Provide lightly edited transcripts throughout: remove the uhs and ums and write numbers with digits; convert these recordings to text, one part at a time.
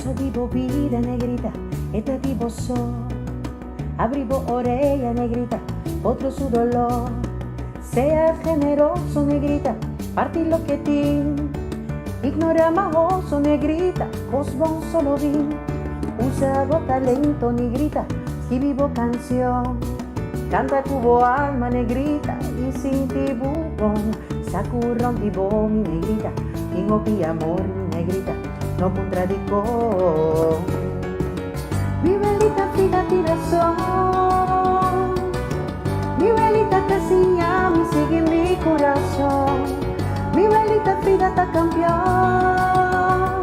Gosa di bo bida, negrita, e ta di bo so. Abri bo orea, negrita, otro su doló. Sea generoso, negrita, parti loke tin. Ignora mahoso, negrita, kos bon solo bin. Usa bo talento, negrita, skibi bo kansion. Kanta ku bo alma, negrita, i sinti bo bon. Sa ku rònt di bo, mi negrita, tin hopi amor, mi negrita, no puntra dikon. Mi welita Frida tin rason. Mi welita ta siña mi sigui mi kurason. Mi welita Frida ta kampion.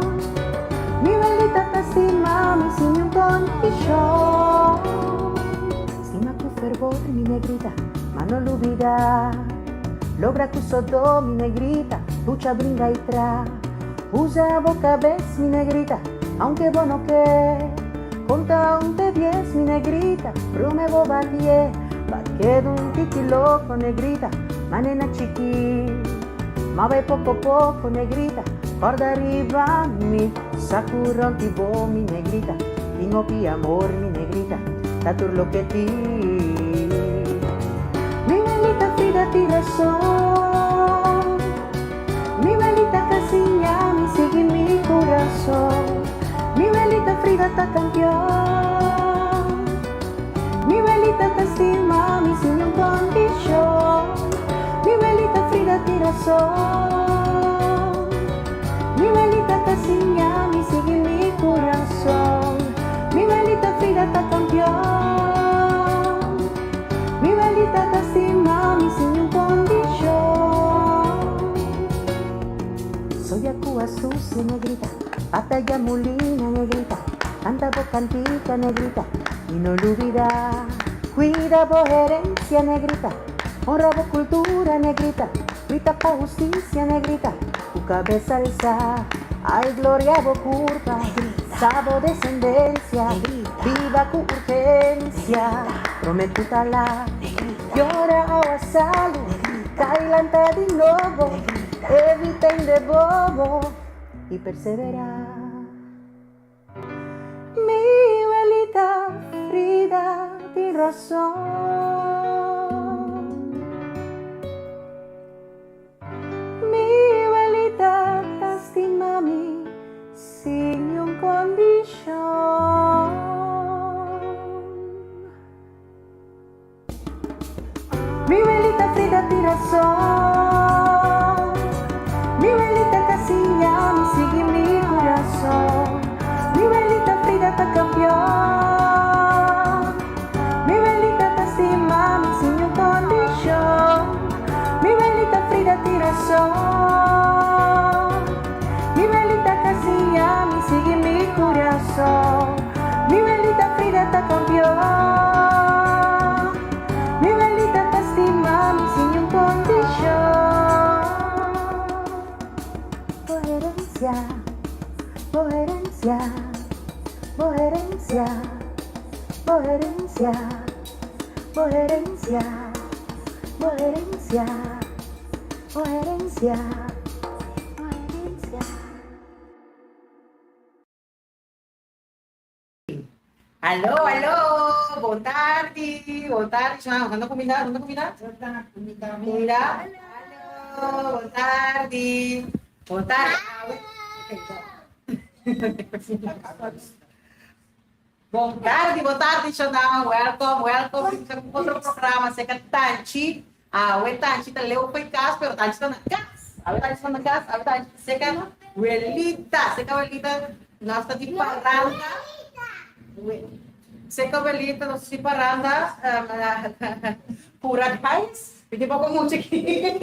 Mi welita ta stima mi sin niun kondishon. Stima ku fervor mi negrita, ma no lubida. Logra ku sodó mi negrita, lucha bringa i tra. Usa bo kabes mi negrita, aunke bo no ke. Konta un te dies mi negrita, prome bo batié. Ba keda un tiki loko negrita, manera chikí. Ma bai poko poko negrita, kòrda riba mi. Sa ku rònt di bo mi negrita, tin hopi amor mi negrita, ta tur loke tin. Mi welita Frida tin rason. Mi welita ta siña mi sigui mi kurason. Mi welita Frida ta kampion. Mi welita ta stima mi sin niun kondishon. Mi welita Frida tin rason. Mi welita ta siña mi sigui mi kurason. Mi welita Frida ta kampion. Mi welita ta stima mi sin niun kondishon. Soya ku asusia negrita, batalla mulina negrita, kanta bo kantika negrita i no lubida. Kuida bo herensia negrita, honra bo kultura negrita, luita pa hustisia negrita, ku kabes alsá. Ai gloria bo kurpa, sa bo desendensia, biba ku urgensia, prome ku ta lat. Yora awa salu, kai lanta di nobo, evita hende bobo i perseverá. Mi welita Frida tin rason. Mi welita ta stima mi sin niun kondishon. Mi welita Frida tin rason. Mi welita ta siña mi sigui mi kurason. Mi welita Frida ta kampion. Mi welita ta stima mi sin niun kondishon. Mi welita Frida tin rason. Mi welita ta siña mi sigui mi kurason. Mi welita Frida ta kampion. Mi welita ta stima mi sin niun kondishon. Bo herensia, bo herensia, bo herensia, bo herensia, bo herensia, bo herensia, bo herensia, bo herensia. Aló, aló, bon tardi, bon tardi, Joana, nos anda cuminda, nos anda cuminda? Cuminda? Aló, bon tardi, bon tardi, awe. Bon tardi, bon tardi, Joana, welcome, welcome, otro programa, Seca Tanchi, awe Tanchi ta leu fo'i cas, pero Tanchi ta na cas, awe Tanchi ta na cas, awe Tanchi ta seca welita, seca welita, nos ta di paranda, seca welita, nos ta di paranda, pura guys, mi tin poko mucha aki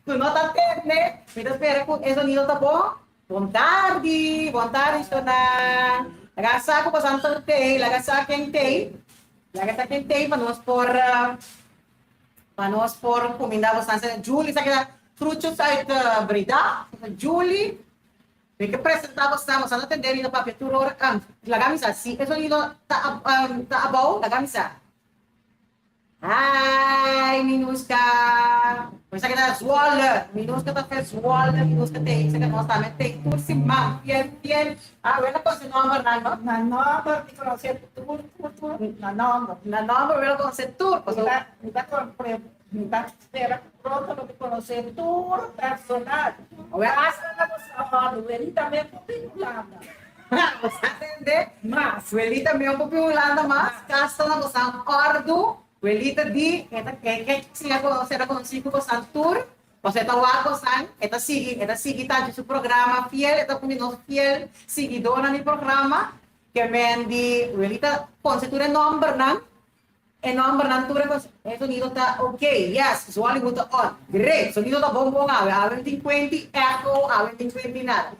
ku no ta tende, mi ta spera ku e sonido ta bon. Bon tardi, bon tardi shona. Laga sa ku boso anto tei, laga sa ken tei, laga sa ken tei pa nos por pa nos por kuminda boso. Julie sa keda Truchos uit Breda. Julie, mi ke presenta boso, boso no tende mi ta papia tur ora. Laga mi sa si e sonido ta ta abou, laga mi sa. Hi Minushka. Esaki ta Zwolle, mi nos ke ta fe Zwolle, mi nos ke te esaki nos tambe te tur siman fiel fiel. Ah, wela konoce nombernan no? Na nomber mi konoce tur tur tur na nomber. Na nomber wela konoce tur paso. Mi ta mi ta mi ta spera ku pronto lo mi konoce tur personal. Hasta na nos welita mes por bin Hulanda. Bo sa tende? Mas. Welita mes por bin Hulanda mas, kasta na bosan ordu. Welita di, E ta e ke siña ku nos, e ta konosí ku bosan tur, pasobra e ta wak bosan, e ta sigui, e ta sigui tantu su programa fiel, e ta un di nos fiel siguidónan di programa, ke men di Welita konse tur e nòmbernan, e nòmbernan tur e konse, e sonido ta ok, yes, Zwolle ta on, great, sonido ta bon bon awe, awe no tin kuenti echo, awe no tin kuenti nada.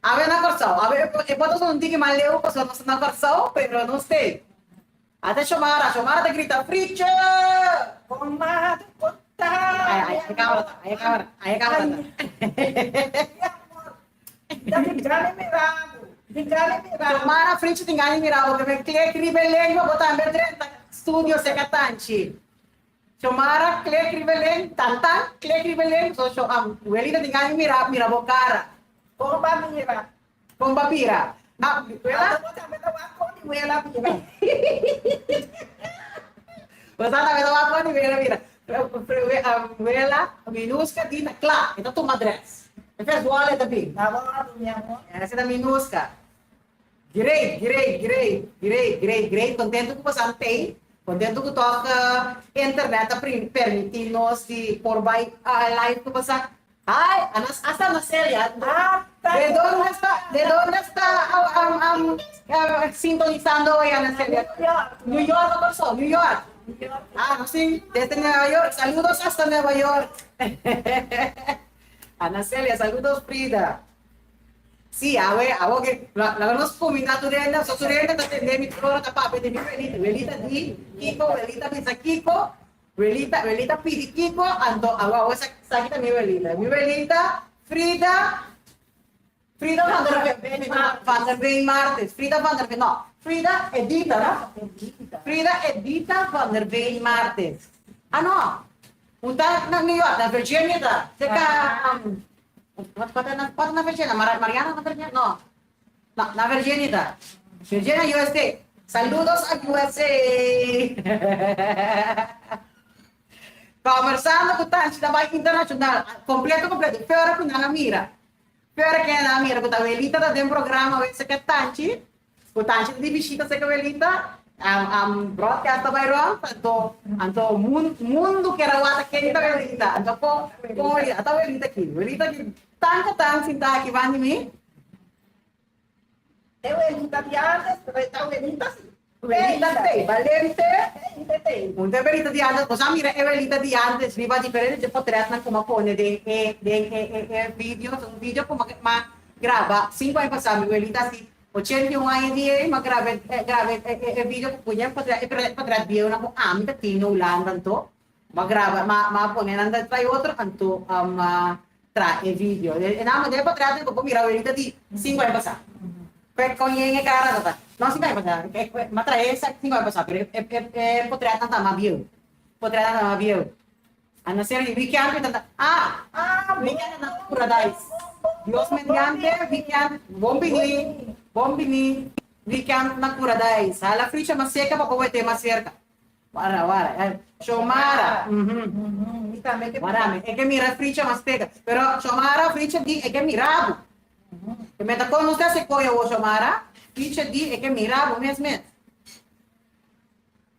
Awe na Kòrsou, awe e por ta un tiki mas leu pasobra nos ta na Kòrsou, pero nos t'ei. Ata Shomara, Shomara ta grita, Frietje! Comadre, con ta? Ay, ay, ay camera ta, ay camera, ay camera ta. Ta tin gana di mira bo, tin gana di mira bo. Shomara, Frietje tin gana di mira bo, ke me klek riba e lengua, bo tambe drenta studio seka tanchi. Shomara, klek riba e lengua, tantan, klek riba e lengua, so sho, um, Welita tin gana di mira, mira bo cara. Con ba mira? Con ba bira? Ah, wela? Abo tambe ta wak con di wela bira. Bo sa tambe ta wak con di wela bira. Wela, Minuska di ta kla, e ta tuma dress. E fes wòl e ta bin. Na wòrdu, mi amor. Ese ta Minuska. Great, great, great, great, great, great. Contento cu boso tei. Contento cu toch internet ta permiti nos di por bai live cu boso. Ay, anas hasta Ana Celia. ¿De dónde está, de dónde está um, um, um, sintonizando hoy, Ana Celia? New York. New York, ¿o New York. Ah, no, sí, desde Nueva York. Saludos hasta Nueva York. Ana Celia, saludos, Frida. Sí, awe, awo ke, la, la nos kuminda tur hende, so tur hende ta tende mi tur ora ta papia di mi welita. Welita di Kiko, welita bisa Kiko, Welita, welita pidi kiko, anto awo awo esaki ta mi welita. Mi welita Frida, Frida van der Veen, van der Veen Martens, Frida van der Veen, no, Frida Edita, no? Frida Edita van der Veen Martens. Ah no, un ta na New York, na Virginia ta. Seka, um, wat, wat, wat na Virginia? Mariana na Virginia? No. No, na Virginia ta. Virginia, USA. Saludos a USA. Conversando cu Tanchi ta bai internacional. Completo, completo. Fuera cu nan a mira. Fuera cu nan a mira cu ta Welita ta den programa wese cu Tanchi. Cu Tanchi ta di bishita seca Welita. Um, um, broadcast ta bai rond. Anto, anto mundo kier a wata ken ta Welita. Anto con, con Welita. Ata Welita aki. Welita aki tan cu tan sinta aki bandi mi. E welita di antes, pero e ta welita si. Welita te, balente. Te, te. Un te welita di antes, boso a mira e welita di antes riba diferente potretnan ku m'a pone den e den e e e video, un video ku m'a graba sinku aña pasá, mi welita si 81 aña di ei, m'a graba e graba e e video ku puña e potret e potret bieunan ku ami ta tin na Hulanda anto. M'a graba, m'a m'a pone nan ta trae otro anto m'a traha e video. E nan manera pa traha bo por mira awerita di sinku aña pasá. Kue kon yen e kara ta ta. No sinku aña pasá, m'a trae sinku aña pasá pero e e potretnan ta mas bieu. Potretnan ta mas bieu. A no ser di weekend ku ta ta ah! Weekend ta na Paradise. Dios mediante weekend bon bini, bon bini weekend na Paradise. Hala fricha mas seka pa por wete mas serka. Wara, wara. Eh, Xomara. Mhm. Mi tambe ke Wara, mi e ke mira fricha mas pega. Pero Xomara, fricha di e ke mira bo. E meta kon nos ta se koyo wo Xomara, fricha di e ke mira bo mes mes.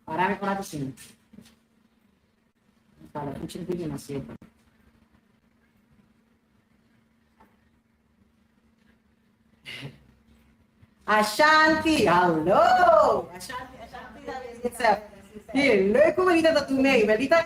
Wara mi ora ta sin. Para fricha di mas seca. Ashanti, hallo! Ashanti, Ashanti ta Sí, leuk ku Welita ta tune. Welita,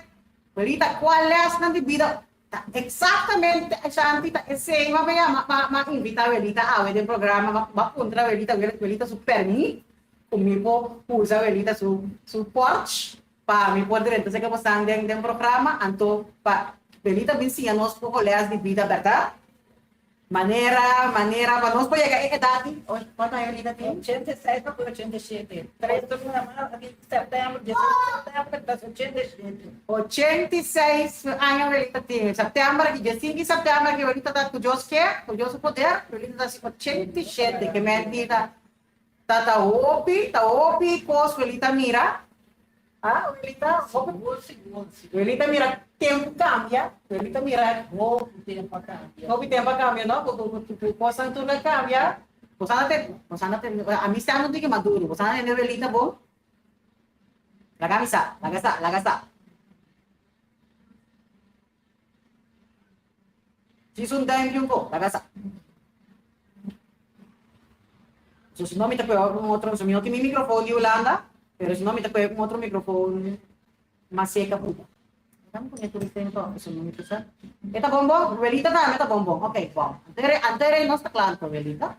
Welita, kua lesnan di bida ta exactamente Ashanti ta esei ma bea ma ma ma invita Welita awe den programa ma ma puntra Welita Welita su permit ku mi por usa Welita su su porch pa mi por drenta esaki bo stan den den programa anto pa Welita bin siña nos poko les di bida bèrdat? Manera, manera, pa nos por yega e edat di, cuanto aña Lita tin? 86 pa cu 87. Tres luna mas, di september, 18 september, ta 87. 86 aña Welita tin. September aki, 15 di september aki Welita ta cu Dios ke, cu Dios su poder, Welita ta haci 87. Ke mentira. Ta ta hopi, ta hopi cos Welita mira. Ah, Welita, hopi. Sigur, sigur, sigur. Welita mira tempo cambia. Welita mira. Hopi tempo a cambia. Hopi tempo a cambia, no? Cu, cu, cu, cu cosnan tur a cambia. Bosan a te, bosan a te, a mi sa no tin maduro. Bosan a tende Welita bon? Laga mi sa, laga sa, laga sa. Djis un duimpje un ko, laga sa. So si no mi ta kohe un otro, so mi no tin mi microfoon di Hulanda, pero si no mi ta kohe un otro microfoon mas seca puta. Dame pone tur este to, so no mi ta sa. E ta bon bon? Welita tambe ta bon bon. Ok, bon. Antere, antere nos ta kla anto Welita.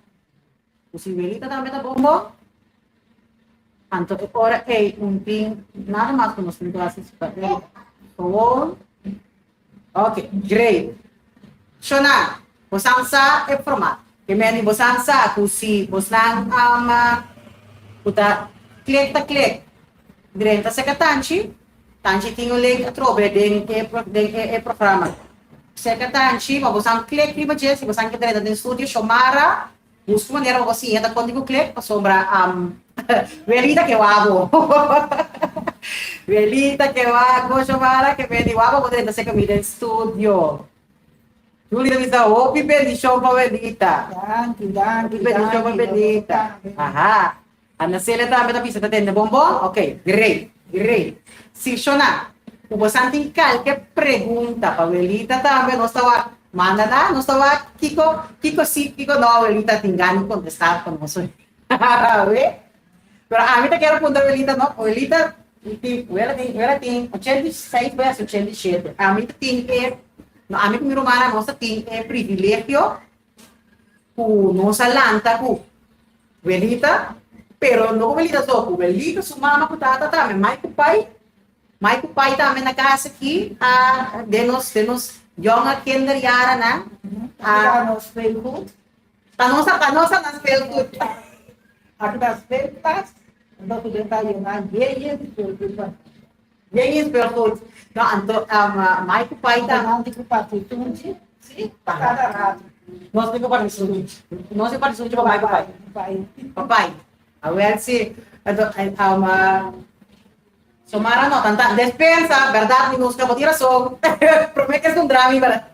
Ku si Welita tambe ta bon bon, anto e ora ei un tin nada mas ku nos tin ku hasi pa e gewoon. Ok, great. Shona, bosan sa e formato. Ke meni bosan sa ku si bosnan ama ku ta klik ta klik drenta seka tanchi, tanchi tin un link atrobe den e den e e programa. Seka tanchi pa bosan klik riba dje si bosan ke drenta den studio Shomara Busca manera pa bo siña ta konti ku klik pasobra Welita ke wak bo. Welita ke wak bo Shomara ke beni wak bo bo drenta se comida den studio. Julie ta bisa hopi bendicion pa Welita. Danki, danki, Hopi bendicion pa danki. Welita. Aha. Ana Celia tambe ta bisa ta tende bon bon? Ok, great, great. Si Shona, ku bosan tin kalke pregunta pa Welita tambe nos ta wak manda na, nos ta wak kiko, kiko si, kiko no Welita tin gana di kontestá pa nos. We? Pero ami ta kier puntra Welita no, Welita tin, Wela tin, Wela tin 86 bai hasi 87. Ami ta tin e, no ami ku mi rumannan nos ta tin e privilegio ku nos a lanta ku Welita, pero no ku Welita so, ku Welita su mama ku tata tambe, mai ku pai, mai ku pai tambe na kas aki a den nos den nos yonge kinderjarennan a Ta nos speelgoed. Ta nos ta nos a na speelgoed. Aki ta speelklas, anto ku den ta yena yen yen di speelgoed pa. Yen yen speelgoed. No, anto mai ku pai ta. Nan tin ku parti sunchi, si, pa kada rato. Nos tin ku parti sunchi. Nos tin ku parti sunchi pa mai ku pai. Pai. Pa pai. Awel si, anto Somara no tanta despensa, berdad mi nos bo tin rason. Prome ke zundra mi berdad.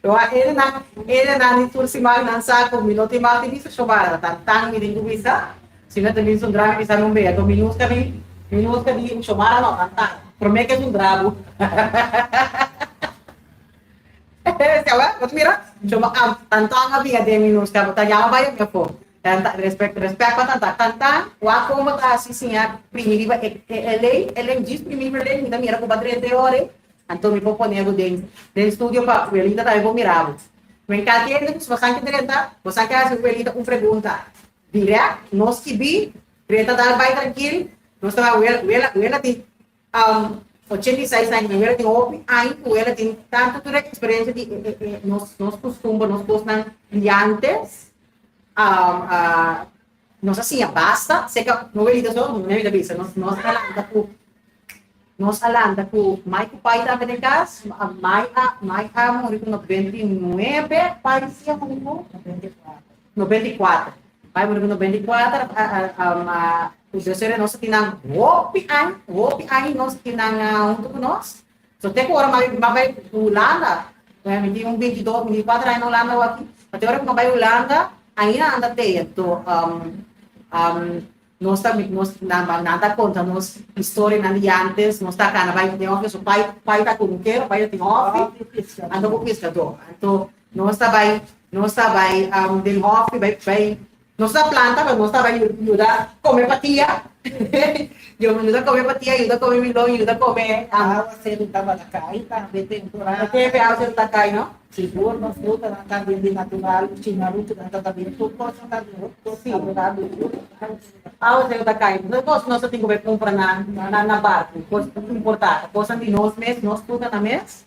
Wa ene nan, ene nan di tur siman nan sa ku mi no tin mal di bisa Shomara, tantan mi tin ku bisa. Si no ta bin zundra mi bisa mi un bea, anto mi nuska di, mi nuska di Shomara no tantan. Prome ke zundra bo. Siawe, bo ta mira? Shoma, tantan a bin aden mi nuska, bo ta yama bai mi afó. Tanta, respect, respect pa tanta. Tanta, wak kon bo ta hasi siña primi riba e e lei, e lei djis primi riba e lei, mi ta mira ku bo a drenta e ora ei, anto mi por pone bo den den studio pa welita tambe por mira bo. Men kalke hende ku bosan ke drenta, bosan ke hasi welita un pregunta dirèkt, no skibí, drenta dal bai trankil, nos ta wak wela wela wela tin 86 aña, mi wela tin hopi aña ku wela tin tantu tur e eksperensia di e e nos nos kustumber, nos kosnan di antes. Nos a siña basta, seka no welita so, no mi ta bisa, nos nos a lanta ku nos a lanta ku mai ku pai tambe den kas, mai a mai a muri ku 99, pai si a muri ku 94, pai muri ku 94, a nos a tin nan hopi aña, hopi aña nos tin nan huntu ku nos. So te ku ora mi a bai Hulanda, mi tin un 22, 24 aña na Hulanda awor aki, ma te ora ku mi a bai Hulanda, ainda nan ta tei. Anto nos ta nos nan ta konta nos historianan di antes, nos ta kana bai den ofi, so pai pai ta kunukero, pai ta tin ofi, anto ku piskadó. Anto nos ta bai nos ta bai den hofi bai bai Nos ta planta pero nos ta bai yuda come patia. Yo yuda come patia, yuda come milon, yuda come. Awaseru tabata kai tambe temporada. Tempe awaseru ta kai no? Sigur nos frutanan ta bien di natural, chimarutunan ta bien, tur kosnan ta bien natural. Awaseru ta kai. No kos nos ta tin ku bai kumpra na na barku, kos importá, kosnan di nos mes, nos frutanan mes.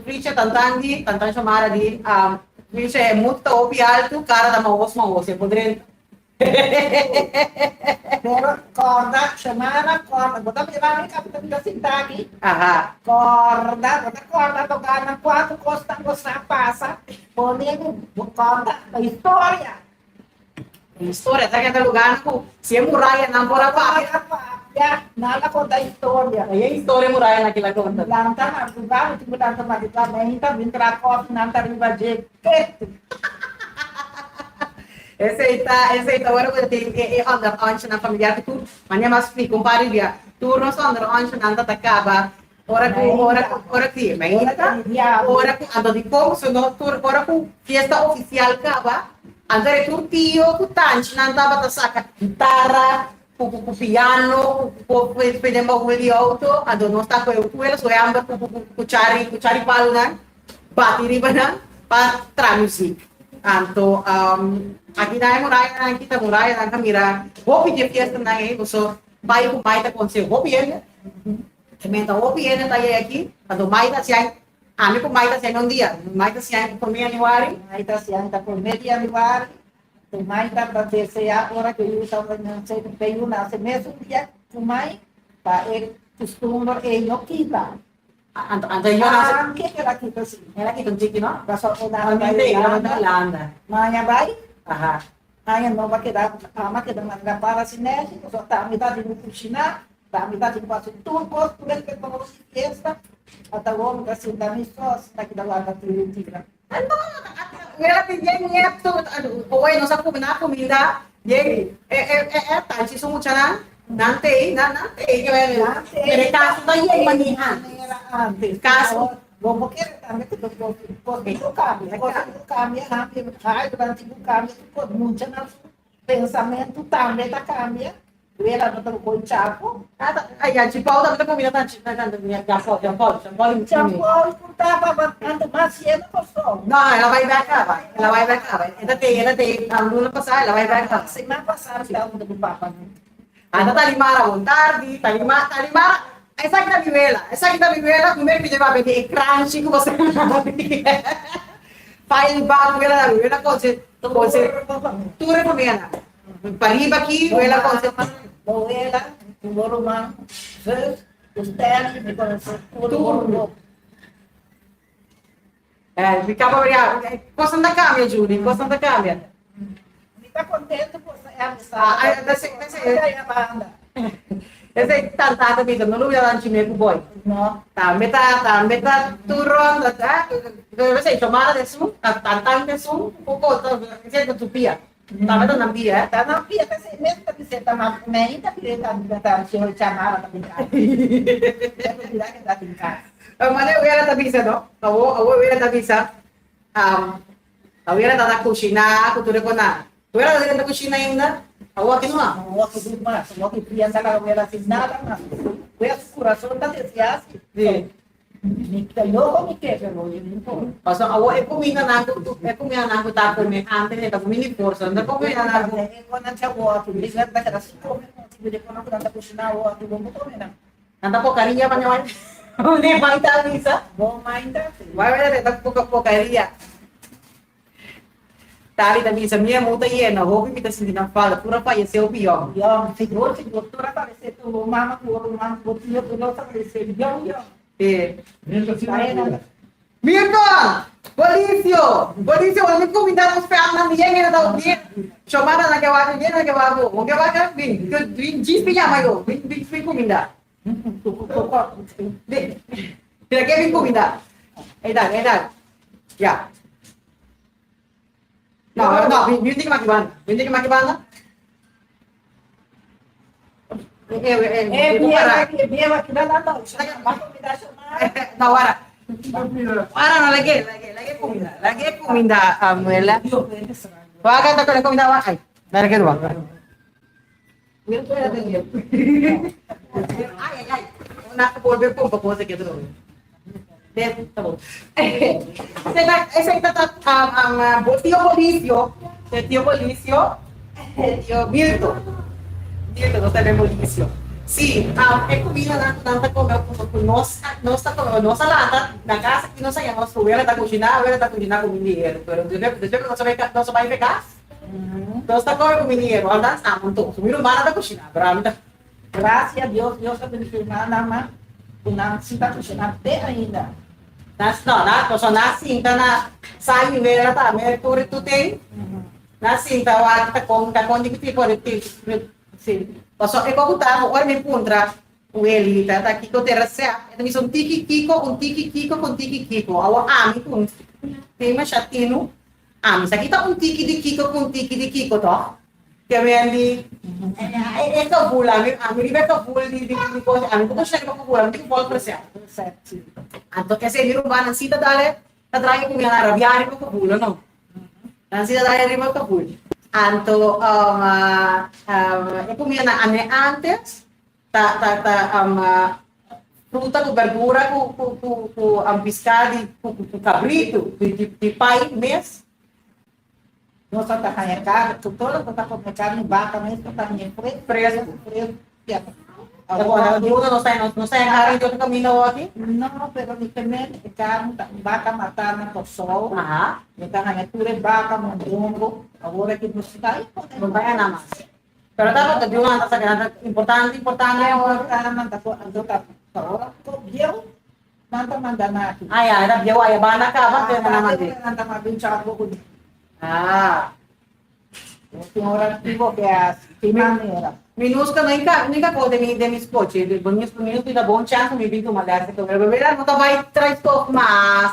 Fricha tantan di, tantan Shomara di, Fricha e mutu ta hopi altu, kara ta mahos mahos, e por drenta. Pero kòrda, Shomara, kòrda, bo ta mira mi kaminda mi ta sinta aki? Aha. Kòrda, bo ta kòrda toká nan kuantu kos ta gosa pasa, pone ku bo kòrda pa historia. Historia ta keda lugar ku si e murayanan por a papia. Por a papia, nan a konta historia. E historia murayanan kila konta. Lanta madrugá, bo tin ku lanta madrugá, meinta bin traha kòfi, nan ta riba dje ketu. Esei ta, esei ta ora ku ta tin e e onderonsjenan familiar ku tur, manera mi a splika un par di bia, tur nos onderonsjenan ta ta kaba ora ku ora ku ora si, mainta, ora ku anto di kon so no tur ora ku fiesta ofisial kaba, anto e tur tio ku tanchinan tabata saka gitara ku ku ku piano ku ku ku den baul di outo, anto nos ta ku e ukuele so e amber ku ku ku chari ku chari palunan. Bati riba nan pa traha muzik. Anto aki nan e murayanan aki ta murayanan ta mira hopi di e fiestanan ei boso bai ku mai ta konse hopi hende. E menta hopi hende ta yei aki anto mai ta hasiai ami ku mai ta hasiai un dia mai ta hasiai prome januari. Mai ta hasiai ta prome di januari ku mai ta ta desea ora ku yu ta yu nase mesun dia ku mai pa e kustumber ei no kita. Anto anto yo nase. Ah, ke el a kita si? El a kita un chiki no? Paso e na bai Hulanda. Hulanda. Maña bai. Aha. Aña nobo a keda, ama a keda manga para si neshi, paso tambe ta tin ku kushiná, tambe ta tin ku hasi tur kos, tur espetákulo di fiesta. Ata awor mi ta sinta mi so asina ki ta warda tira i tira. Anto, wela tin yen nieto, oe nos a kuminá kuminda, yen e e e e tanchi su muchanan, nan tei, nan nan tei ke wela, Nan tei. pero e kaso ta yen mani Manera antes. Kaso. Bo bo kere tambe ku bo kos tin ku kambia, kos tin ku kambia, hambia, hai, nan tin ku kambia, tur kos, muchanan su Pensamentu tambe ta kambia. Wela no ta koi chapo. Ay, ya chipau tambe ta kuminda tan chip tan Jean Paul, Jean Paul, Jean Paul. Jean Paul ku taba anto mas yendo Kòrsou. No, el a bai bèk kaba. El a bai bèk kaba. E ta te, e ta te luna pasá el a bai bèk kaba. Siman pasá mi tabata huntu ku papa. Anda Talimara bon tardi, Talimara, Talimara, esaki ta mi wela, esaki ta mi wela, mi mester pidi papia di e kranchi ku boso File bak wela ta mi wela konse, konse, tur e famianan. Pariba aki wela konse. Bo wela, ku bo ruman, zus, ku Stanley, mi konose tur bo. Eh, mi kaba bria, kosnan ta kambia Judy, kosnan ta kambia. Mi ta contento ku sa amistad. Ah, ah, dese, dese. Ay, banda. Dese tanta ta bisa, no lo hubiera dan chime ku boy. No. Tambe ta, tambe ta turon, ta, ta, dese, chomara de su, ta tantan de su, poko, ta, dese, ta tu pia. Tambe ta nan pia, eh. Ta nan pia, ta se mes ta bisa, ta ma, me ta pia, ta, ta, ta, chamara ta bin kas. Ta bira ke ta bin kas. Mane wela ta bisa no, awo awo wela ta bisa um awela ta ta kushiná ku tur e konan. Wela ta drenta kushina ainda? Awo aki no a. Awo aki no mas, awo aki piensa la wela sin nada mas. Wea su kurason ta deseá si. Sí. Mi ta loko mi ke pero yo no por. Pasobra awo e kumindanan ku e kumindanan ku ta kome antes e ta kome di forsa, no ta kumindanan ku. E konan cha awo aki, mi ta keda sin kome, si e konan ku nan ta kushiná awo aki bo no kome nan. Nan ta pocaria pa ña Ne bai ta misa. Bo mai ta si. Bai bai ta poca pocaria. Tali ta bisa mi amor ta yena hopi mi ta sinti nan falta tur a fallece hopi yong. Yong sigur sigur tur a fallece tur bo mama ku bo ruman ku bo tio tur los a fallece yong yong. Si. Milton! Bolicio! Bolicio, ora mi cuminda nos fam nan bien hende ta bien. Shomara nan ke wak bien nan ke wak bo. Bo ke wak bin bin djis bin yama yo. Bin bin bin cuminda. Bin. Mira ke bin cuminda. Eydan eydan. Ya. No, no, bin bin tin maki banda. Bin tin maki banda. Eh, bien, bien, aquí va la noche. No, ahora. Ahora no, lag'é, lag'é, lag'é kuminda. Lag'é kuminda, abuela. Wak ta kore kuminda wak. Ay, dale ke dua. Ay, ay, ay. Una volve pompa cosa ke dro. Ta bon. Esei ta ta bo tio Bolicio, e tio Bolicio, e tio Milton. Milton, nos ta den Bolicio. Sí, e kumindanan ku nan ta kome ku nos nos ta kome, nos a lanta na kas aki nos a haña nos wela ta kushiná, wela ta kushiná kuminda di heru, pero despues despues ku nos a bai nos a bai pa e kas, nos ta kome kuminda di heru, althans amo anto, mi rumannan ta kushiná, pero ami ta. Gracia Dios, Dios a bendiciona nan man cu nan si ta kushiná te ainda. Nas no, na pasobra nan a sinta na sa i wela tambe tur i tur ten. Nan a sinta wak ta kon ta kon di ki tipo di si. Pasobra e kos ku ta ora mi puntra welita ta kiko ta e resèpt e ta bisa un tiki kiko un tiki kiko ku un tiki kiko. Awor ami ku tin masha tinu ami sa kita un tiki di kiko ku un tiki di kiko tòg. Ke men di e gevoel ami ami riba e gevoel di di di kos ami ku kushina riba gevoel ami tin volg resèpt. Resèpt si. Anto esei mi rumannan si ta dale ta draai ku mi a rabiá riba gevoel no. Nan si ta dale riba gevoel. Anto e kumindanan ane antes ta ta ta fruta ku berdura ku ku ku ku piská di ku ku kabritu di di di pai mes. Nos ta ta haña karni, tur todo loke ta kome karni baka mes ta haña fresco. Fresco. Fresco, ya. Awor, nos ta nos ta haña karni di otro kaminda awor aki? No, pero mi ke men e karni ta un baka matá na Kòrsou. Aha. Mi ta haña tur e baka mondongo. Awor aki nos ta haña. No ta haña nada mas. Pero tabata di un anta sa importante, importante. Importante, anto ta ora bieu Nan ta manda na aki. Ah ya, era bieu aya banda kaba pero nan mande. Nan ta manda un chavo ku. Ah. Tin ora tipo ke hasi, tin manera. Minuska no inka no inka kote mi den mi skochi, bo minus minus mi ta bon chance mi bin tuma les ku pero bebida no ta bai trai stof mas.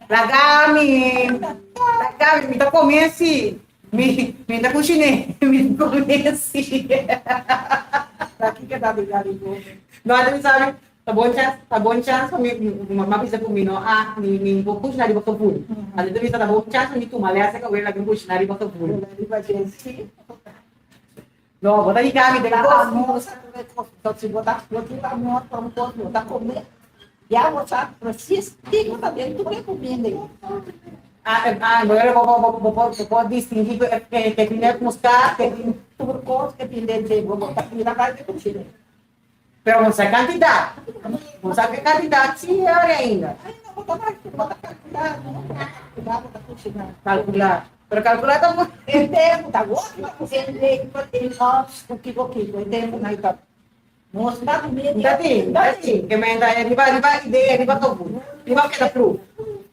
Laga mi, laga mi, mi ta kome si. Mi mi ta kushine, mi ta kome si. Aki ke ta di galigoso. No a mi sabi Ta bon chans, ta bon chans pa mi, mama bisa ku mi no a, mi mi por kushina riba gevoel. Anto ta bisa ta bon chans pa mi tuma lès e kawel laga kushina riba gevoel. Riba dje si. No, bo ta yega mi den Ta kos. amor sa tur e kos. Tot si bo ta bo tin amor pa un kos bo ta kome, ya bo sa precies kiko ta den tur e kuminda ei. Ah, ah, bo bo bo bo bo bo por distingui ku e ke tin e muskat, ke tin. Tur kos ke tin den dje bo bo ta mira bai ke kushina. Pero bo sa kantidat. Bo sa ke kantidat si ori ainda. Ainda bo ta bai, bo ta kalkulá, no? Bo ta kalkulá, bo ta kushiná. Kalkulá. Pero kalkulá ta mu. E tempu ta wòrdu ta kusé lei pa tin òps ku kiko kiko e tempu nan ta nos ta di medio. Ta tin, ta tin. Ke men ta riba riba idea, riba tofu. Riba keda proof.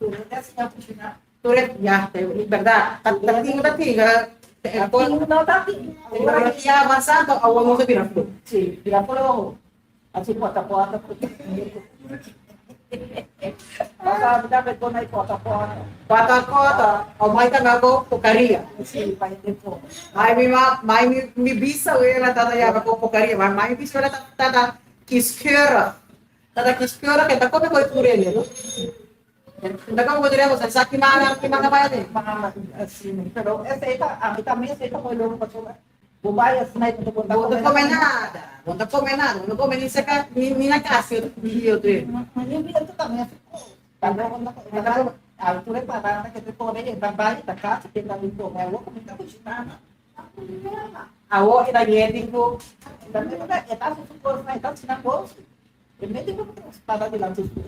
Tur e ta siña kushiná. Tur e, ya, bèrdat. Ta tin, ta tin. Ta tin, no ta tin. Teknologia avansá, anto awor nos a bira flu. Sí, bira floho. Así pòta pòta. Pasá mi ta bai pone pòta pòta. Pòta pòta, o mai ta mako porkaria. Sí, pa hende kome. Mai mi ma, mai mi mi bisawela tata yama ko porkaria, ma mai mi bisawela tata kieskeurig. Tata kieskeurig, e ta kome ku e tur hende, no? Ta como cu diremos, sa ki manga, ki manga bai aden? Manga, si, pero esey ta, ami tambe esey ta muy loco pasobra bo bai asina y bo ta Bo ta come nada, bo ta come nada, bo no come ni cerca, ni, ni na cas di otro hende. Mi biento tambe así, ta loco na, altura e paranda que te pone e ta bai ta casa que ta bin come, awor cu mi ta cushina. Awor e ta yeti cu. E ta haci su cosnan, e ta haci nan cos. E mete ku spada dilanti su.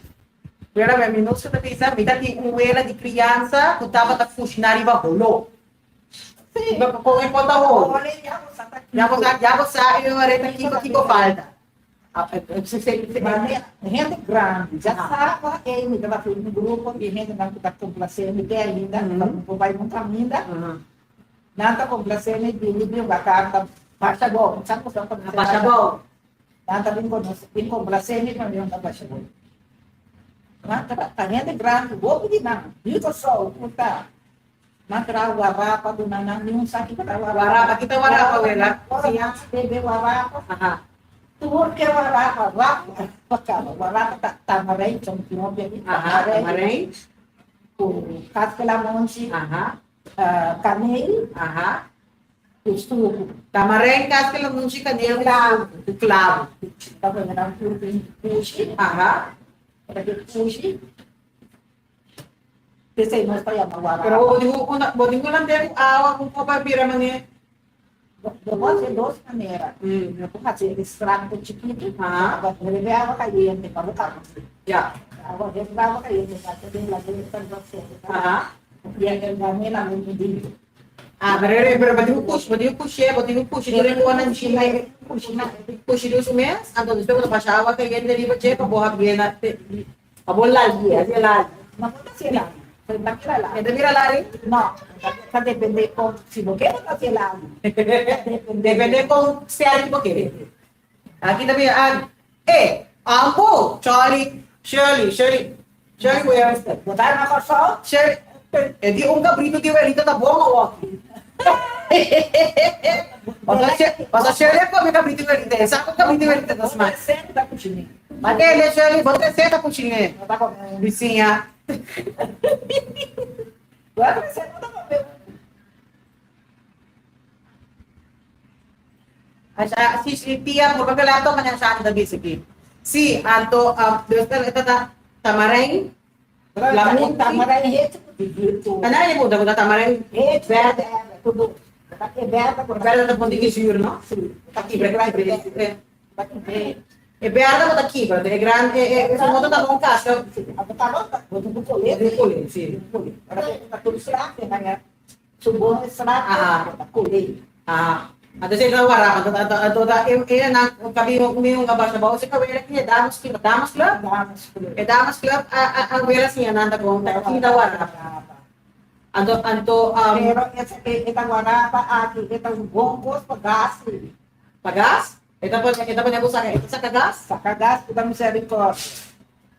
Wela mi nos ta bisa, mi ta tin un wela di kriansa ku tabata kushiná riba holó. Sí. Kon e por ta holo? Ya bo sa ta kiko. Ya bo sa, ya bo sa e ora ta kiko kiko falta. Hende grandi ya sa ora ei mi tabata tin un grupo di hendenan ku ta komplasé mi te ainda, bo bai un kaminda, nan ta komplasé mi bini bin wak ta basha bou, sa ku sa Basha bou. Nan ta bin konosé, bin komplasé mi pa mi unda basha bou. Nan ta ta hende grandi, hopi di nan, di Kòrsou ku ta. Nan traha warapa duna nan, ni un sa kiko ta warapa. Warapa, kita warapa wela? Ora nan bebe warapa, Aha. tur ke warapa, rapa pa kaba. Warapa ta tamarijn, chon tin hopi aki, Aha, tamarijn. Ku kaskelamonchi, Aha. kaneel. Aha. Ku suku. Tamarijn, kaskelamonchi, kaneel, Klabu. ku klabu. Ta pone nan tur den pushi. Aha. Ora ke pushi, p'esei nos ta yama warapa. Pero bo tin ku bo tin ku lant'é ku awa ku kopa bira manera. Bo por haci dos manera. Bo por haci extracto chikito, bo bebe awa cayente pa bo caba. Awa bebe awa cayente pa bo den la den ta Aha. Y el ganela un medida. Ah, pero pero bo tin cu cushi, bo tin cu cushie, bo tin cu cushi tur e conan china, cushi dus mes, anto despues bo ta basha awa cayente riba dje pa bo habié na pa bo lalguié, hacié lali. No bo ta hacié lali, pero ta bira lali. E ta bira lali? No, ta depende con, si bo kere ta hacié lali. Depende con sterki bo kere. Aki ta bira ah, e, ambo, Charlie, Shirley, Shirley, Shirley Webster. Bo ta na Kòrsou? Shirley, e di un kabritu di welita ta bon awoki. Pasobra Shirley a kome kabritu di welita, e sa ku kabritu di welita ta smak. Bo ta senta kushiné. Ma kende Shirley, bo ta senta kushiné. Bo ta kome. Bisiña. Bo ta senta bo ta kome. Asha, si, si, tia, por papia laptop mañana Shani ta bisa aki. Si, anto, um, dus ta, ta, ta, tamarijn, lamunti. Tamarijn hecho ku di Ana e punta ku ta tamarijn. Hecho Berde. ku ta e berde ku Berde ta punti ki zuur, no? Si. Ta kibra, kibra, kibra. Ta kibra. E berde bo ta kibra, e gran, e, e, e moto ta bon kaska. Si, anto ta bon, bo tin ku kole. Tin ku kole, si. Kole. Ora ta tur sla, te haña Su bon estrato bo ta kore. Ah, anto esei ta wará, anto anto anto ta e e nan kabi mi un a basha bou si kawera ki e damas club, damas club? Damas club. E damas club a a a wera siña nan ta kon ta ki ta wará. Anto anto um. Pero esaki e ta wará pa aki e ta un bon kos pa gas si. Pa gas? E ta pone e ta pone ku saka e ta saka gas? Saka gas ku ta misericordia.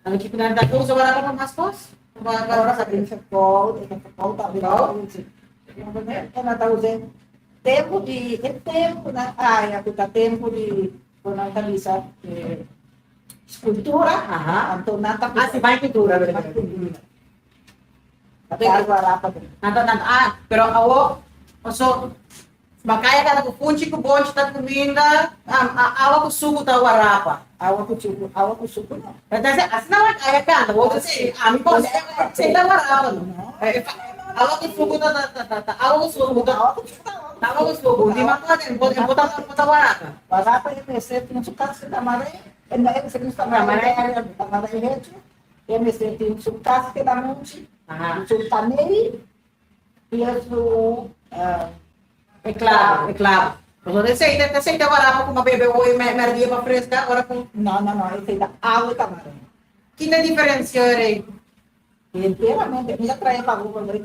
Ano ki pinanda ko sa wala pa mas kos? Ora sa tin verkoud, e verkoud ta E na ta usa tempo di e tempo nan aya ku ta tempo di ku nan ta bisa skultura, anto nan ta Ah, si bai pintura. Bai pintura. Ta warapa den. Nan ta nan ah, pero awo so Makaya kada ku funchi ku bonchi ta kuminda, awa ku suku ta warapa. Awa ku suku, awa ku suku no. Entonces, asina makaya kanta, bo ta si, ami por si ta warapa no. Awa ku suku ta ta ta ta awa ku suku ta Awa ku suku ta awa ku suku, di makaya bo bo ta bo ta warapa. Warapa e mester tin su kas ta mare, e mester tin su tamare, tamare hecho, e mester tin su kas ke ta muchi, su tamei. E claro, e claro. Pasobra esei ta, esei ta warapa ku bebe hoy merdia pa fresca ora ku. No, no, no, esei ta awe ta mara. Ki ta diferencia rei? Enteramente, mi ta trae pa bo pa bo.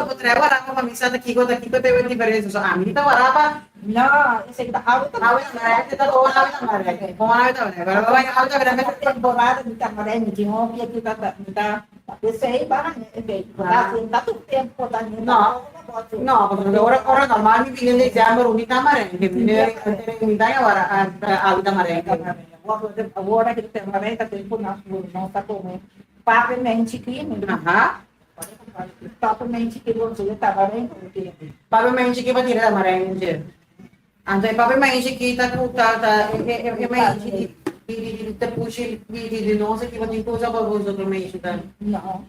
Bo trae warapa pa mi sa ta kiko ta kiko ta e diferencia. So ami ta warapa. No, esei ta awe ta mara. Awe ta mara, ta awe ta mara. Kon awe ta mara. Awe ta mara. Temporada mi ta mara, mi tin hopi aki ta mi ta. P'esei ba No, no, pasobra ora ora normal mi bini den december mi ta marengue, mi mi ta ora awi ta marengue. Awor aki ta marengue ta tempu nos nos ta come pape menchi ki Aha. Pape menchi ki bo ta marengue. Pape menchi ki pa tira ta marengue. Anto e papia maishi ki ta ku ta ta e e e maishi di di di di ta pushi di di di nos aki bo tin kusa pa boso otro maishi ta. No.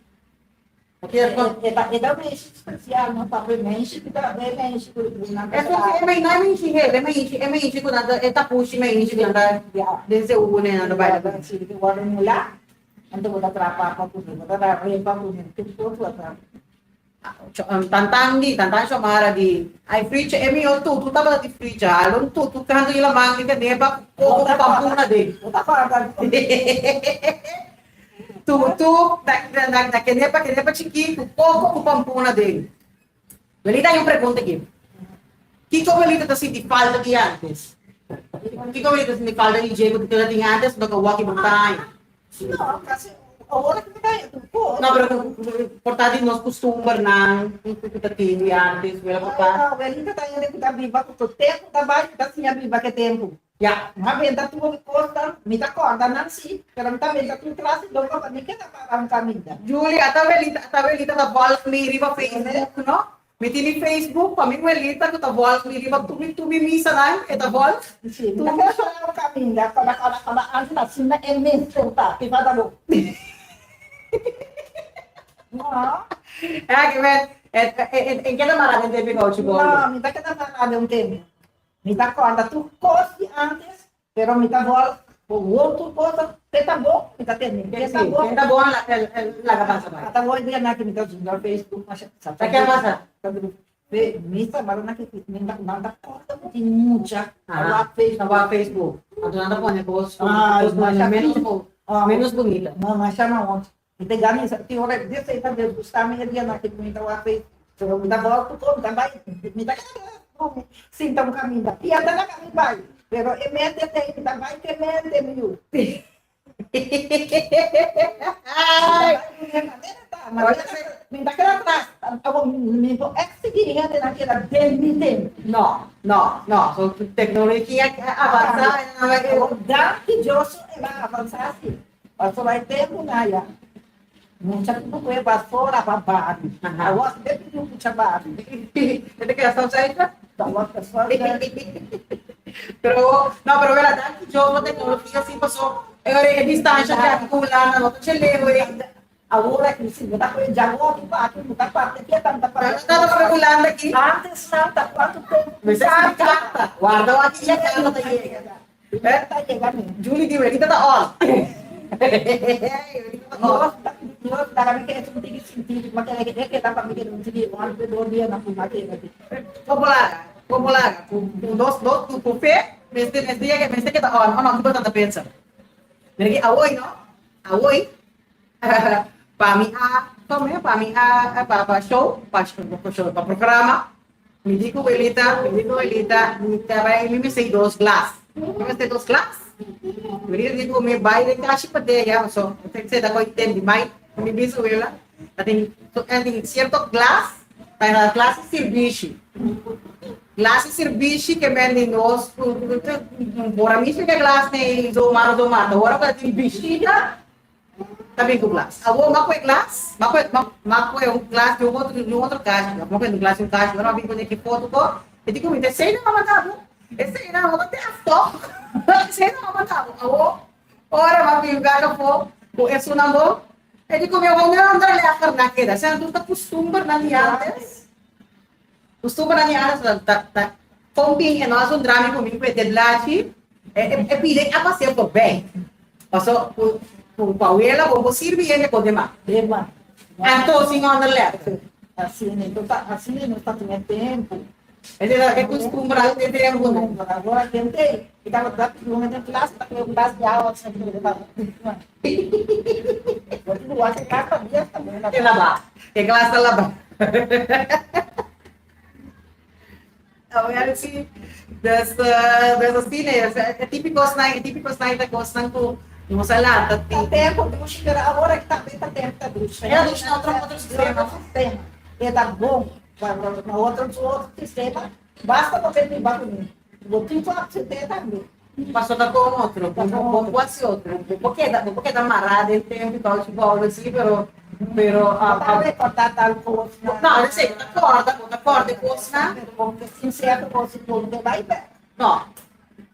Oke e e ta e ta maishi spesial no papia maishi ki ta e maishi ku ku nan ta E e mai no e maishi hel e maishi e maishi ku nan ta e ta pushi maishi ku nan ta den seú ne nan ta baila ku. Si di wòrdu mulá anto bo ta traha papa kuné bo ta traha repa kuné tur kos bo ta traha. Tantan di, tantan Xiomara di, Ay fricha, e mihó tutu tabata di fricha, alo un tutu kantu di laman di kenepa ku koko ku pampuna den. Tutu na na kenepa, kenepa chikí ku koko ku pampuna den. Welita hay un pregunta aki. Kiko Welita ta sinti falta di antes? Kiko Welita ta sinti falta di dje ku ta tin antes no ka wòki bo taña? No, kasi awor ku mi ta haña tur kos. No, pero por ta di nos kustumbernan ku ta tin di antes, wela por ta. Ah, Welita ta hende ku ta biba ku tur tempu ta bai, ku ta siña biba ku e tempu. Ya. Mi a benta tur mi kosnan, mi ta kòrda nan sí, pero mi ta benta tur tras di loka pa mi keda para un kaminda. Julie, ata welita, ata welita ta volg mi riba Facebook, no? Mi tini Facebook pa mi welita ku ta volg mi riba tur mi tur mi misanan, e ta volg. Sí, mi ta keda para un kaminda, kòrda kòrda kòrda antes asina e mester ta, ki falta bo? No. Eh, ke men, e, e, e, e keda mará den tempu gou, chico. No, mi ta keda mará den un tempu. Mi ta kòrda tur kos di ántes, pero mi ta wòl gewoon tur kos ta te ta bon, mi ta tende. Te ta bon. Te ta bon laga pasa bai. Ata wòl dia nan ki mi ta zunda Facebook masha. Ta ke pasa? Mi ta mara nan ki nan ta kòrda ku tin mucha ta wak Facebook. Ta wak Facebook. Anto nan ta pone kos kos menos bunita. No, masha no. Mi ta gana esa tin ora di esei ta desgustá mi e dianan ki mi ta wak ei, pero mi ta bòltu kon, mi ta bai, mi ta keda ku mi sinta un kaminda, pierde laga mi bai, pero e mente t'ei, mi ta bai ku e mente mi yu. Mi ta bai ku e manera ta, manera mi ta keda atras, awor mi por eksigí hendenan keda den mi tempu. No, no, no, so teknologia a avansá, Awor danki Dios el a avansá si. Pasobra e tempu na ya, mucha ku kue basora pa bari. Awor si te pidi un mucha bari. E ta keda stofzuiger? Awor ta stofzuiger. Pero, no, pero wela, danki Dios pa teknologia si paso e ora e distansha di aki ku Hulanda no ta dje leu ei. Awor aki si bo ta kue djawoki pa aki, bo ta papia ki ta ta papia. Ta ta papia Hulanda aki. Antes nan ta kuantu tempu. Mester skirbi karta. Warda wak ki dia karta ta yega. Ta yega mi. Julie di welita ta on. Dios Dios laga mi kere un tiki sinti ma kere e keda pa mi kere un tiki on pe dos dia na fuma keda ki. Como laga, como laga ku ku nos nos ku ku fe mester mester yega mester keda on o no kiko ta ta pensa. Mira ki awoy no awoy pa mi a come pa mi a pa pa show pa show pa programa Mi di ku welita, mi di ku welita, mi ta bai mi mester dos glas. Mi mester dos glas. Welita di ku mi bai den kashi pa deya, so se ta koi tem di mai. Mi bisa wela, ta tin tin sierto glas, ta na glas di sirbishi. Glas di sirbishi ke men di nos, por a mi ke glas nei zomaar zomaar, ta ora ku ta tin bishita. Ta bin ku glas. Awor m'a kue glas, m'a kue, m'a kue un glas di un otro, di un otro kashi, m'a kue un glas di un kashi, ora m'a bin pone ki foto ko, e di ku mi, ta esei nan a manda bo, esei nan a manda tèf tòg, esei nan a manda bo. Awor, ora m'a bin bèk afó ku esunnan bo, e di ku mi, awor mi a andra lèker nan keda, esei nan tur ta kustumbernan di ántes. Kustumbernan di ántes ta, ta, ta kon bin e no a zundra mi ku mi ku e teblachi, e, e pide a pas'é forbei. Paso ku ku Paoela bo por sirbi hende kon dema. Dema. Anto sin onderlet. Asina e ta asina nos ta tin e tempu. Ese ta e kustumber di tempu. Agora kende e tabata pidi un hende glas ta kue un glas di awa asina ku ta Bo tin ku wak e glas pa bias tambe. E laba. E glas ta laba. Awel si, dus dus asina e, e típico snai, e típico snai ta kosnan ku nos a lanta Ta tempo dushi, pero awor aki tambe ta tempo ta dushi. E ta dushi na otro otro sistema. Otro sistema. E ta bon. Na otro otro sistema, basta bo ken biba kuné. Bo tin ku aksept'é tambe. Paso ta kon otro, bo bo por hasi otro, bo por keda bo por keda mará den tempo i kouchi bou así, pero pero Bo ta rekordá tal kosnan. No, esei, bo ta kòrda, bo ta kòrda e kosnan. Pero bo ke sin sierto kos si bo no ta bai bèk. No,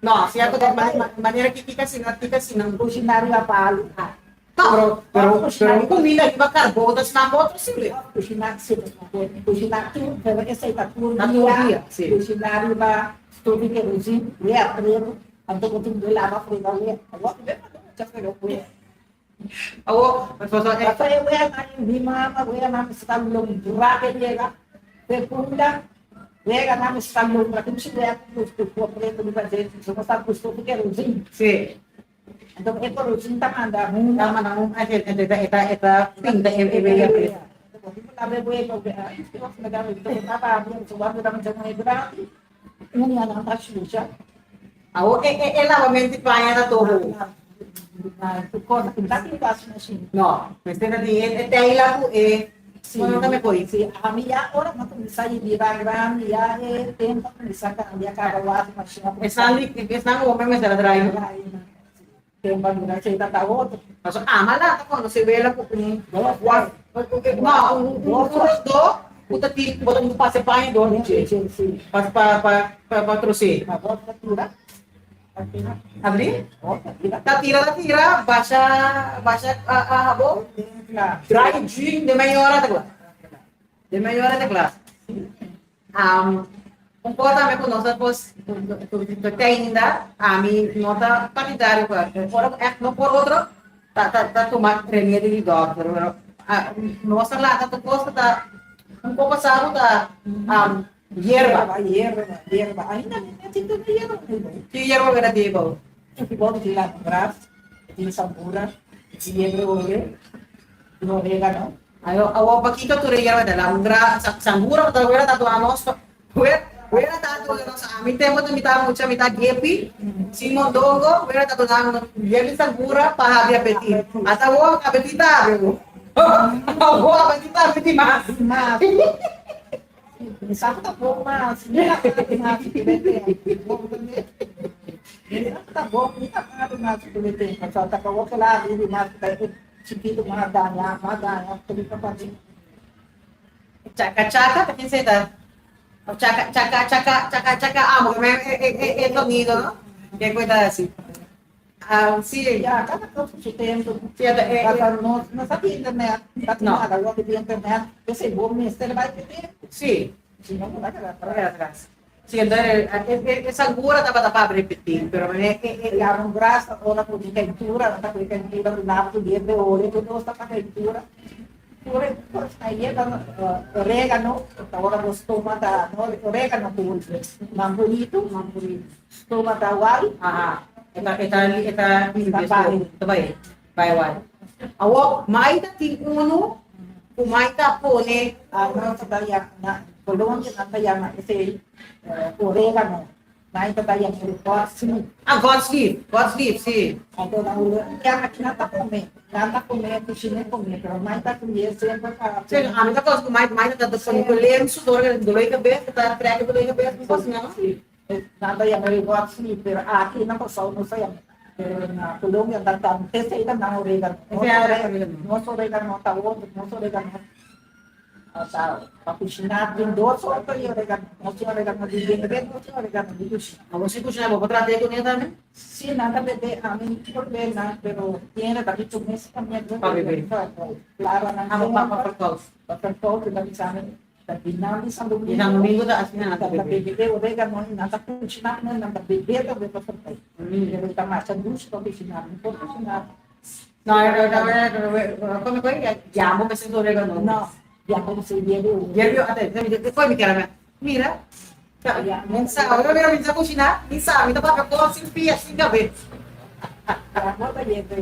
no, sierto kos manera ki kiko asina kiko asina. Kushiná riba palu. No, pero pero pero un kuminda riba karbon ta smak otro si. Kushiná si, kushiná tur, pero esei ta tur dia. Tur dia, si. Kushiná riba stof di kerozin, wea pretu, anto bo tin ku laba frega wea. Awor mi beba no mucha frega wea. Awor, pasobra e. Pasobra e weanan mi mama, weanan mi sta lombra ke yega fecunda, weanan mi sta lombra, tin si wea ku ku pretu riba dje, so bo sta ku stof di kerozin. Si. Anto e korozin ta manda huma. Ta manda huma, e ta e ta e ta pinta e e wea pretu. Awor e e e lavamento di paña ta todo. No, mester ta di e teila ku e Si, ami ya ora mi a kuminsá i bira grandi ya e tempu a kuminsá kambia kaba wak mashina a kuminsá. Esnan esnan hopi mester a drai. Tempu a bira esei ta ta otro. Pasobra ama lata konosé wela ku un wak no un un rondó ku ta tin ku bo ta pasa e paña dor di dje pa pa pa pa trosé. Abri? Ta tira ta tira basha basha habon dry gin den media ora ta kla den media ora ta kla. Un por tambe ku nos a pos te ainda ami no ta partidario pa ora ku ègt no por otro ta ta ta tuma remedio di dòkter pero nos a lanta tur kos ku ta un poko sa ku ta yerba. Yerba, yerba. Ainda mi no tin tanta yerba Ki yerba bo ta tin bo? Bo tin lamangras, tin sambura, tin yerba ore, tin oregano. Ayo awor pakiko tur e yerba ta lamangras, sambura ta wera ta duna nos wera ta duna nos ami tempo ta mita mucha mita gepi sin mondongo wera ta duna nos yerba di sambura pa habri apetit ata awor apetit ta habri awor awor apetit ta habri di mas. Mi sa ku ta bon mas, mi ta habi mas ku e tempu. Mi sa ku ta bon, mi ta habi mas ku e tempu. Pasobra ta kaba kila habi mas ku ta e chikitu mas daña, mas daña ku mi ta fasi. Chaka chaka ta kin seta? Chaka chaka chaka chaka chaka amo ke men e sonido no? Ke ku e ta hasi? Ah, sí. Ya, cada cosa su tempo. Sí, ata, eh, Pasa no, no sa di internet, ta No. nada, lo di internet, p'esei bo mester bai ku tempo. Sí. Si no, bo ta keda Ta keda atras. Sí, entonces, eh, eh, e sangura tabata pa repetir, pero eh, eh, eh, Ya un grasa ora ku di keintura, nan ta ku di keintura ku nabo ku diente ore, tur nos ta pa keintura. Tur e kos ahí ta oregano, ta ora bo stoma ta, no, oregano ku mamburito, Mamburito. stoma ta wal. Aha. E ta, e ta, e ta limpia Ta bai. Ta bai. Bai wal. Awor, Maita tin unu ku Maita pone. Ah, no, ta yama, na Colombia nan ta yama esei oregano. Nan ta ta yama e God's leaf. Ah, God's leaf, God's leaf, si. Anto nan lo ya aki nan ta come, nan ta come, cushina e come, pero mai ta cuye semper pa. Si, ami ta cos cu mai, mai ta ta pone cu lensu dor dolor di cabes, ta trek dolor di cabes, un cos asina no? Si, nan ta yama e God's leaf, pero aki na Kòrsou no sa yama, pero na Colombia nan ta, esei ta nan oregano, nos oregano ta otro, nos oregano. Pa kushiná tin dos sorto di oregano. Nos tin oregano di bebe, nos tin oregano di kushiná. Abo si kushiná bo por trata e kuné tambe? Si, nan ta bebe, ami por bebe nan, pero tiene ta bicho mes también Pa bebe. Claro, nan Abo pa pa verkoud. Pa verkoud, nan bisa mi, ta di nan di San Domingo. Di San Domingo ta asina nan ta Ta bebe. bebe oregano i nan ta kushiná, nan ta bebe tambe pa verkoud. Pero ta masha dushi pa kushiná, mi por kushiná. No, no, come poi yambo mester su oregano. No, yambo mester yerbe. Yerbe, ate, despues mi kere mira. Mi sa, ora mira mi sa kushiná, mi sa, mi ta papia kos sin pia, sin kabes. Yambo ta yerbe.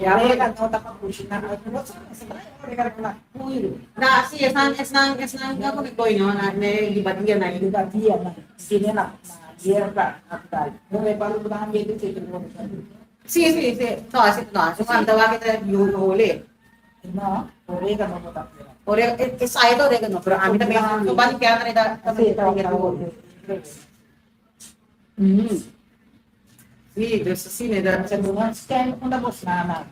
Oregano ta pa kushiná. No sa, no sa oregano na puiru. Na, si, esnan, esnan, esnan come koi no, na ne libadia na. Libadia na, sine na yerba natural. No reparo ku nan yerbe te oregano. Sí, sí, sí. No, así, no, así cuando va que te hole. No, orégano no ta pera. Orégano, e sabe de orégano, pero a mí también, no va ni que anda da, Sí, ta hole. Sí, dus así ne da. Se no stem una bosnana.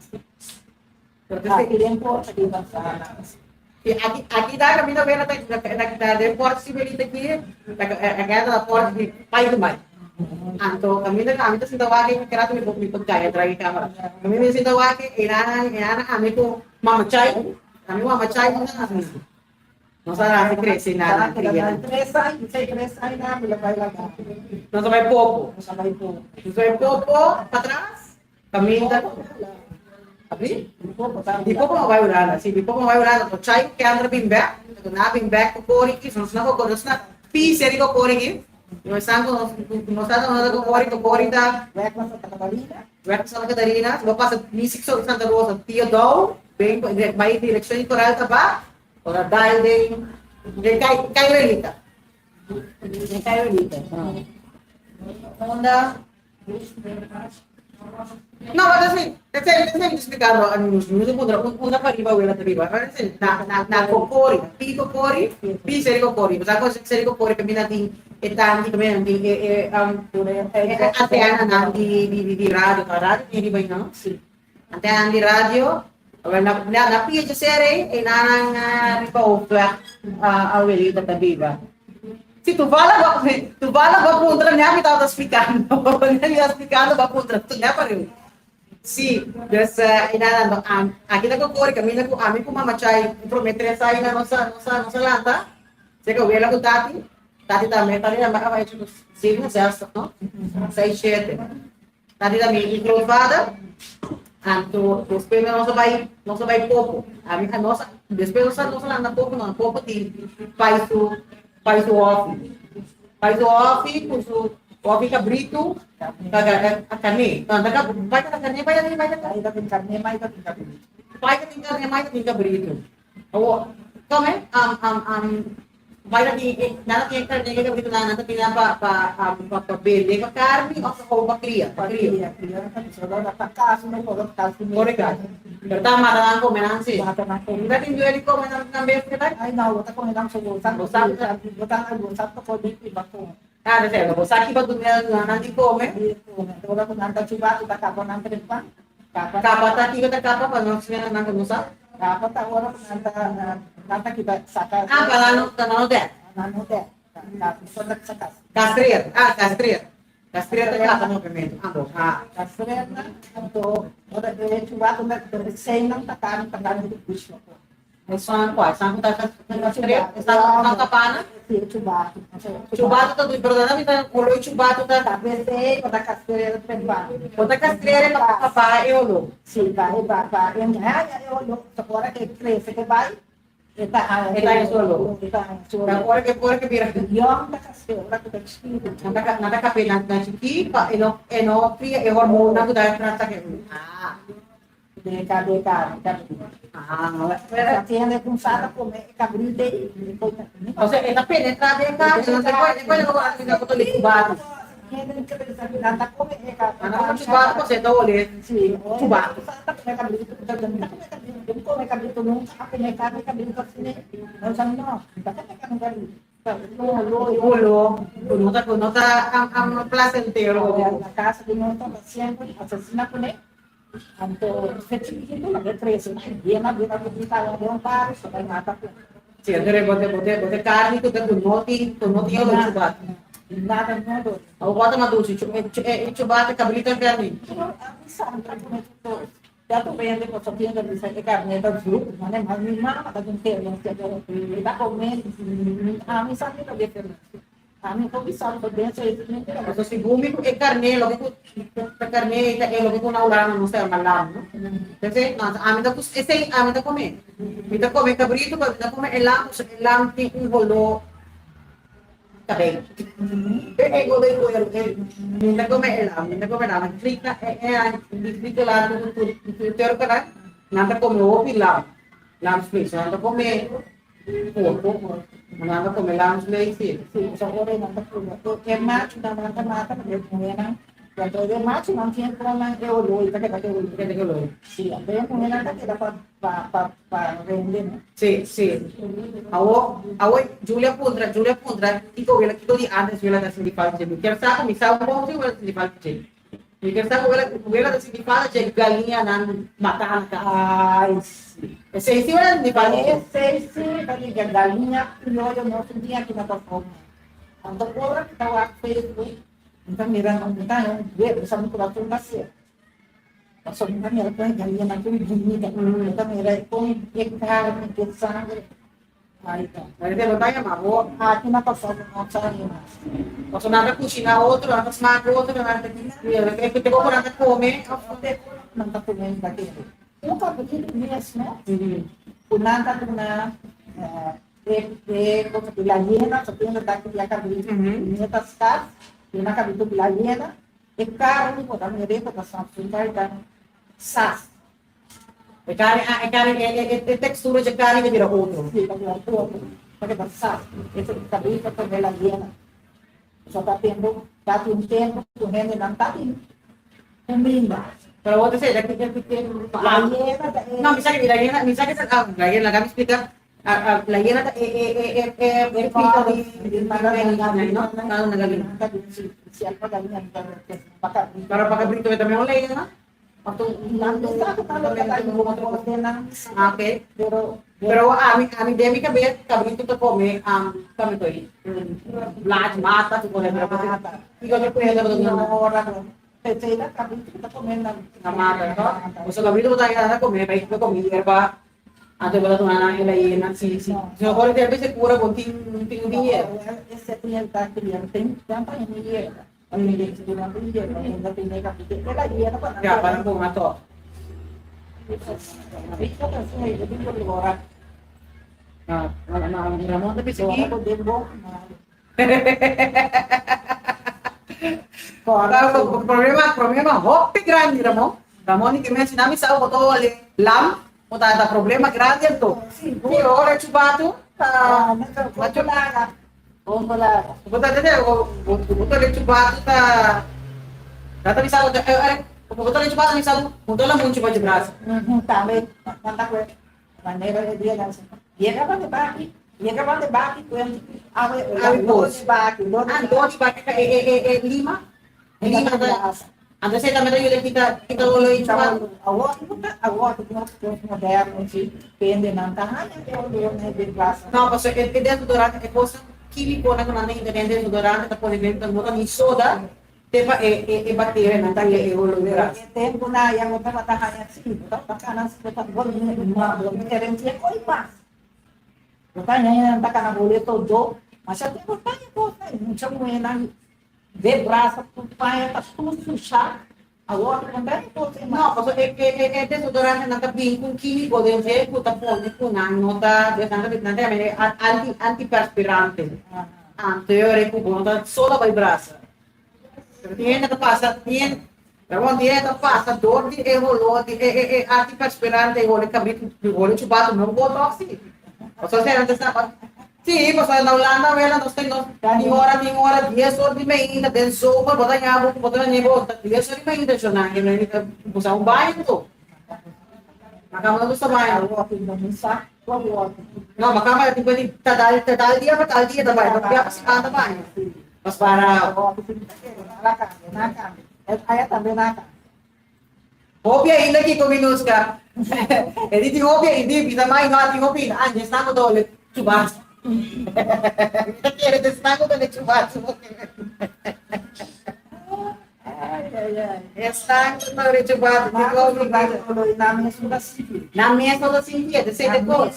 Pero Aki den porta di manzana. Sí, aki, aki da camino vera ta ta ta den porta si belita aki, ta ta ta porta di pai di mai. Anto caminda ku ami ta sinta wak e kerato mi mi por gaya drai camera. Caminda mi sinta wak e nana e nana ami ku mama Chay, ami mama Chay nos a nos a hasi krese na na tres aña, sei tres aña na mi bai laga. Nos a bai popo. Nos a bai popo. Nos a bai popo patras. Caminda Abri? Di popo no bai Hulanda. Si, di popo no bai Hulanda. To Chay ku Kendra bin bek. To na bin bek ku kori ki. Nos na ku nos na pi seri ku kori ki. Nos san ku nos nos ta nos ku kori ku kori ta. Bek na Santa Catarina. Bek na Santa Catarina. Si bo pasa Misik Santa Rosa, Tio Dou, ben bai direkshon di Koral ta ba. Ora dal den den kai kai Relita. Den kai Relita. Onda No, maar dat is niet. Dat zijn, dat zijn explicando a nos. Nos puntra un una pa riba wela ta riba. Maar dat zijn na na na kokori, pi kokori, pi seri kokori. Bo sa kon seri kokori kaminda tin e tanki kaminda tin e e um e antena nan di di di radio. Ta radio tin riba ei no? Si. Antena di radio. Awel na na na pia dje seri ei nan riba hoofdweg a welita ta biba. Si toevallig bo toevallig bo puntra mi ami tabata splikando mi ami tabata splikando bo puntra tu ne pareu si dus einan ando aki ta kokori kaminda ku ami ku mama Chay prome tres aña nos a nos a nos a lanta seka wela ku tati. Tati tambe, tati tambe a bai 67, no? Seis, shete. Tati ta mi grootvader. Anto despues nos a bai, nos a bai Popo. Ami a nos, despues nos a nos a landa Popo, no, Popo tin pai su, pai su hofi. Pai su hofi ku su hofi kabritu, a karné. No, ta ka, pai ta karné, pai ta tin, pai ta. Pai ta tin karné, mai ta tin kabritu. Pai ta tin karné, mai ta tin kabritu. Awor, tome, am, am, am, bai ta tin e, nan ta tin e karné ku e kabritu nan, nan ta tin nan pa, pa, am, pa, pa bende pa karni òf pa pa kria, pa Pa krio. kria, kria nan ta bisa ora ta kas no por kas ku Kore kas. Pero ta mata nan kome nan si. Mata nan kome. Ta tin duele di kome nan, nan bestia ta? Ai no, bo ta kome nan so bo sa Bo sa. bo ta bo sa toko di riba kome. Ah, ta sèrto, bo sa kiba duna nan di kome. Di kome. Ora ku nan ta chuba, ta kapa nan trepa. Kapa. Kapa ta kiko ta kapa pa nos mira nan ku no sa? Kapa ta ora ku nan ta nan ta kita saka. Ah, pa nan no nan no dèk. Nan no dèk. Kapa so ta saka. Kastreer, ah kastreer. Kastreer ta kapa movementu. Ah bo, ah. Kastreer nan anto ora e chubato nan sei nan ta kami ta kami di bush. Esun kua? Esun ku ta kastreer? Esun ku ta pana? Si, e chubato. Chubato ta dui, pero nan ta bisa oló e chubato ta. Ta pesei bo ta kastreer trempa. Bo ta kastreer pa pa e oló. Si, pa e pa pa e haña e oló. Ora ke krese ke bai, e ta haña E ta haña su oló. E ta haña su oló. Ora ke ora ke bira. Yòn ta kastreer ora ku ta chikitu. Nan ta nan ta kap'é nan chikí pa e no e no kria e hormonnan ku ta trata ke. Ah. De ka de ka de kabritu. Ah, Tiene un sata come e kabritu ei. Osea, e ta penetra den karni, nan ta kue, kue nan ta kue ku chubatu. Nan ta come e ka. Nan ta come chubatu pasobra e ta ole chubatu. Sata come kabritu, nan ta come kabritu, nan come kabritu nunca a come karni kabritu asina. Nan sa no, ta come karni kabritu. Olo, ku no ta ku no ta placentero. Na casa di nos tabata siempre asesina kuné. Anto fe chikitu laga crece bien a bien a bien ta den un barrio so bai mata ku. Si, anto bo te bo te bo te carni ku ta ku no tin ku no tin olor chubatu. Nada no olor. Abo bo ta mas dushi e chubatu e cabrito e carni? Ami sa ta come tur dos. Ya tu vende por so tienda bisa e carne ta zoet, mane mas mi mama ta tin fermencia pero e ta come ami sa mi ta diferencia. Ami por bisa bo den so e mentira. Pasobra segun mi ku e karné loke ku ta karné ta e loke ku na Hulanda nos ta yama lam no. Entonces ami ta kus esei ami ta kome. Mi ta kome kabritu pero mi ta kome e lam pasobra e lam tin un holó kabei. E holó di kueru e mi ta kome e lam mi ta kome lam. Frita e e frita la tur turkonan nan ta kome hopi lam lamsvlees nan ta kome. Porco, nan ta come lamsvlees si. Si, so ora nan ta prueba. E machunan nan ta mata pa e muhénan. Anto e machunan tin kon nan e oló i ta keda ke oló. Keda ke oló. Si, anto e muhénan ta keda pa pa pa pa rende no. Si, si. Awo, awo Julia puntra, Julia puntra kiko wela kiko di antes wela ta sinti falta dje. Mi kier sa ku mi sa un bon si wela ta sinti falta dje. Mi kier sa ku wela wela ta sinti falta dje galiñanan matá na kas. Ai si. Esei si wela ta sinti falta dje. Esei si ta diga galiña krioyo no tin dia ki no ta forma. Anto ora mi ta wak Facebook mi ta mira nan mi ta haña un duele sa mi kurason ta sera. Pasobra mi ta mira kon e galiñanan kon bunita mi ta mira kon e karni e sangre. Ahí ta. Ahí ta, ta yama bo. Aki na Kòrsou bo no sa ni mas. Pasobra nan ta kushiná otro, nan ta smak otro, nan ta e te koko nan ta kome. Te koko nan ta kome ta kere. Un kabritu mesmo ku nan ta duna e e cosa ku la yena, so tin ta kria kabritu, mi ta skas, duna kabritu ku la yena, e karni ku ta mira ku ta sap ta sas. E carne, ah, e carne, e, e, e textura dje carne ta bira otro. Sí, ta bira otro. Porque ta sas. Eso cabrito ta de la llena. So ta tempo, ta tin tempo ku hendenan ta tin kuminda. Pero bo ta sey, ta tin, tin, La llena ta e. No, mi sa ke, la llena, mi sa ke, ah, la llena, laga mi splika. Ah, ah, la llena ta e, e, e, e, e, e pito di, di, di, no? Cada una gallina. Pero pa cabrito tambe un ley, no? Okay. Pero ami ami den mi kabes kabritu ta kome kami koy blachi mata ku kome pero kiko ta kome na mata no. Pasobra kabritu bo ta kome bai kome yerba. Anto bo ta tuma nan el a yena si si si no ora di se cura bo tin tin un yera. Ese tin el ta cria tin tin pa un yera. Ya pa nan pon ato. Ramon ta bisa ki. Problema problema hopi grandi Ramon. Ramon di ki men si nan bisa bo ta hole lam bo ta ta problema grandi anto. Si ora chubatu ta Bo ta tende bo ta lechu batu ta nan ta bisa bo bo ta lechu batu bisa bo bo ta la muchu pa brasa. Tambe nan ta kue manera e dia nan yega pa de baki yega pa de baki kue awe lo di baki lo di lo di baki e e e lima lima ta anto esei tambe ta yuda kita kita lo lechu batu. Awor awor nos moderno si Hende nan ta haña e olor na e brasa. No, pasobra e desodorante, e kosnan kímikonan ku nan ta hinta den desodorante ta pone den no ta ni soda te pa e e bakterianan ta haña e olor di brasa. E tempu nan ya bo tabata haña si, bo tabata kana si, bo ta bo herencia koi mas. Bo ta haña nan ta kana hole todo, masha tempu ta haña kosnan, mucha muhénan den brasa tur paña ta tur sushá. Awor no ta e kos e No, pasobra e e e desodorantenan ta bin ku un kímiko den dje ku ta pone ku nan no ta nan ta nan ta yama e anti antiperspirante. Anto e ora ku bo no ta sola bai brasa. Pero tin hende ta pasa tin pero bon tin hende ta pasa dor di e holó di e e e antiperspirante e hole kabritu hole chubatu no bo tòg si. Pasobra esei nan ta sa Sí, pasobra na Hulanda wela nos tin nos tin ora tin ora dies or di mainta den zomer bo ta ña bo bo ta ña bo ta dies or di mainta shona ke no ta usa un baño to. Maka bo no gusta baño. No, maka ba tin pwede ta dal ta dal dia pa tal dia ta baño, ta pa siman ta baño. Mas para Hopi ainda kiko Minuska. E di tin hopi ainda i bisa mai no a tin hopi ainda. Ah, dje ku ta ole chubas. Mi ta kere dje ku ta ole chubas. Esnan ku ta ole chubas. Nan mes no ta sinti e, ta sete kos.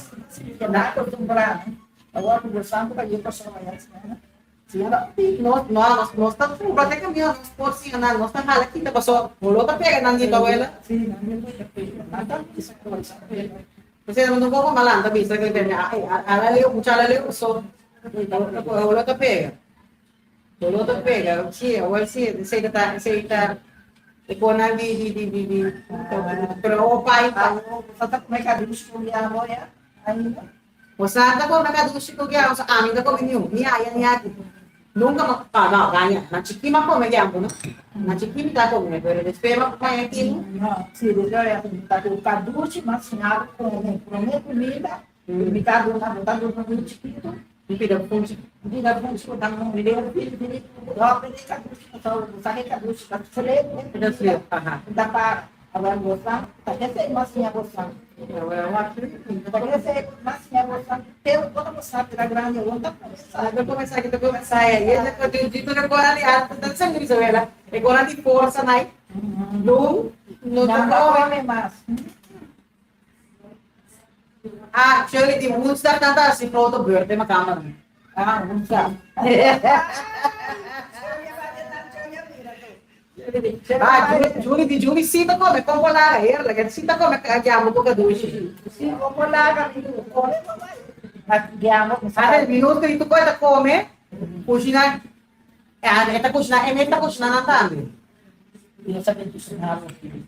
Nos no, nos nos ta purba te camino, nos por siña nan, nos ta hala kita paso bo ta pega nan di tu abuela. Entonces no poco malanta bisa que te ay ala leo mucha ala leo so bolo ta pega. Bolo ta pega. Sí, awel sí, esei ta esei ta e kona di di di di di pero o pai pa. Bosa ta come cadushi cu guiao, so ami ta come niun, ni aya ni aki. Nunca ma, ah no, gaña, na chiki ma come guiambo no, na chiki mi ta come, pero despues ma come aki no. No, si, despues ya mi ta cu cadushi mas siña come, prome comida, mi ta duna, bo ta duna un chikitu. Un pida funchi. Un pida funchi cu ta muri den un pida di dòkter di cadushi, pasobra bo sa ke cadushi ta frio, Ta frio, aha. Ta para. Awor bosan ta kese mas siña bosan. Ta kese mas siña bosan. Pero ora bosan bira grandi awor ta kumesá. Ta kumesá ki ta kumesá e i e di di tur e kora di antes ta sali Isabela e kora di forsa nai no no ta kome mas. Ah Shirley di woensdag nan ta hasi foto beurt den makamba nan. Ah woensdag. Ah, Juni di Juni sí ta come con polaga, heerlijk. Het sí ta come gyambo ku kadushi. Sí, con polaga mi come gyambo. Ah, mi no tu ko ta come, kushina, eh, ta kushina, e ta kushina nan tambe.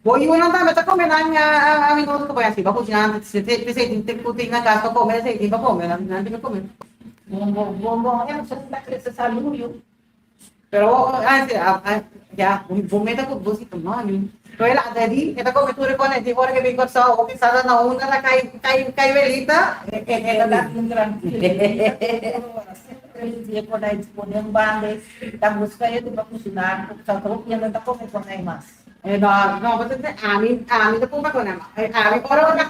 Bo yunan tambe ta come nan a mi no ko pa ba kushina nan se se se tin te ku tin na kas pa come, se tin pa come, nan tin pa come. Bon, bon, bon, bon, e no ta crece saludo. Pero ya, bo meta ku bo si no, mi. Pero el a di, e ta come tur e kone, di ora ke bin Kòrsou, hopi sa na unda ta kai kai kai welita, e e ta di. E no, no, bo ta ami ami ta kumpa kone, ami ora ora.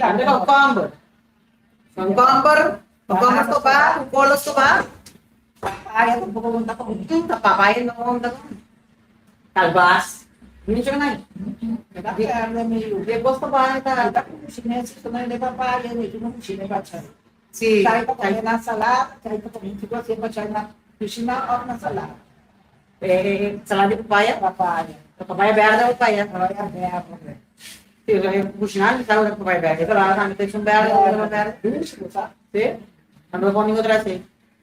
Ande kòkòmber. Kòkòmber, kòkòmber stobá, ku kolo stobá. Papaya no ta kome. Kalbas. Mi no nai. Mi ta perde mi yu. De bos papaya ta. Mi ta kushina si no de papaya mi no kushina bachai. Si. Chai ta kome na salada, chai ta kome tipo así bachai na kushina of na salada. Eh, salada de papaya? Papaya. Papaya berde o papaya? Papaya berde. Si, kushina mi sa papaya berde. Salada tambe ta un berde, otro berde. Dushi, bo sa. Si. Ando pone otro así.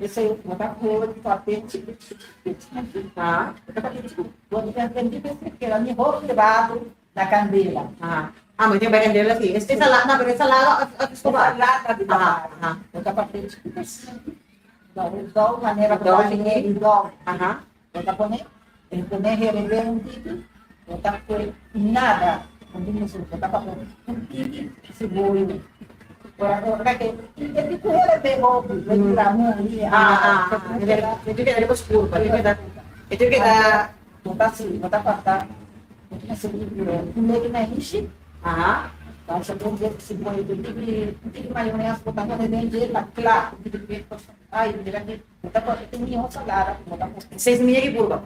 Esei no ta huevo di papel chikitu chikitu chikitu. Ah. Bo di mester keda mihor lebado na kandela. Ah. Ah, mo tin bai kandela si. Es salada, no, pero es salada of of escoba. Salada di Aha, aha. Bo ta papel chikitu chikitu. Dou manera Dou ku chikitu. dou. Aha. Bo ta pone, e pone herebé un tiki, bo ta pone nada, un tiki su, bo ta pone un tiki siboyo. Ora ora ke e tiki herebé hopi, bo tira muri, Ah, ah, ah. E tin keda riba skur, pa. E tin keda, e tin keda. Bo ta si, bo ta corta, bo tin si un leki na ishi. Aha. Basha bo un siboyo, un tiki, un tiki mayones, bo ta pone den dje pa kla, un tiki Ay, mira ki bo ta papia ku mihó salada ku bo ta pone. Esei si mi yega purba.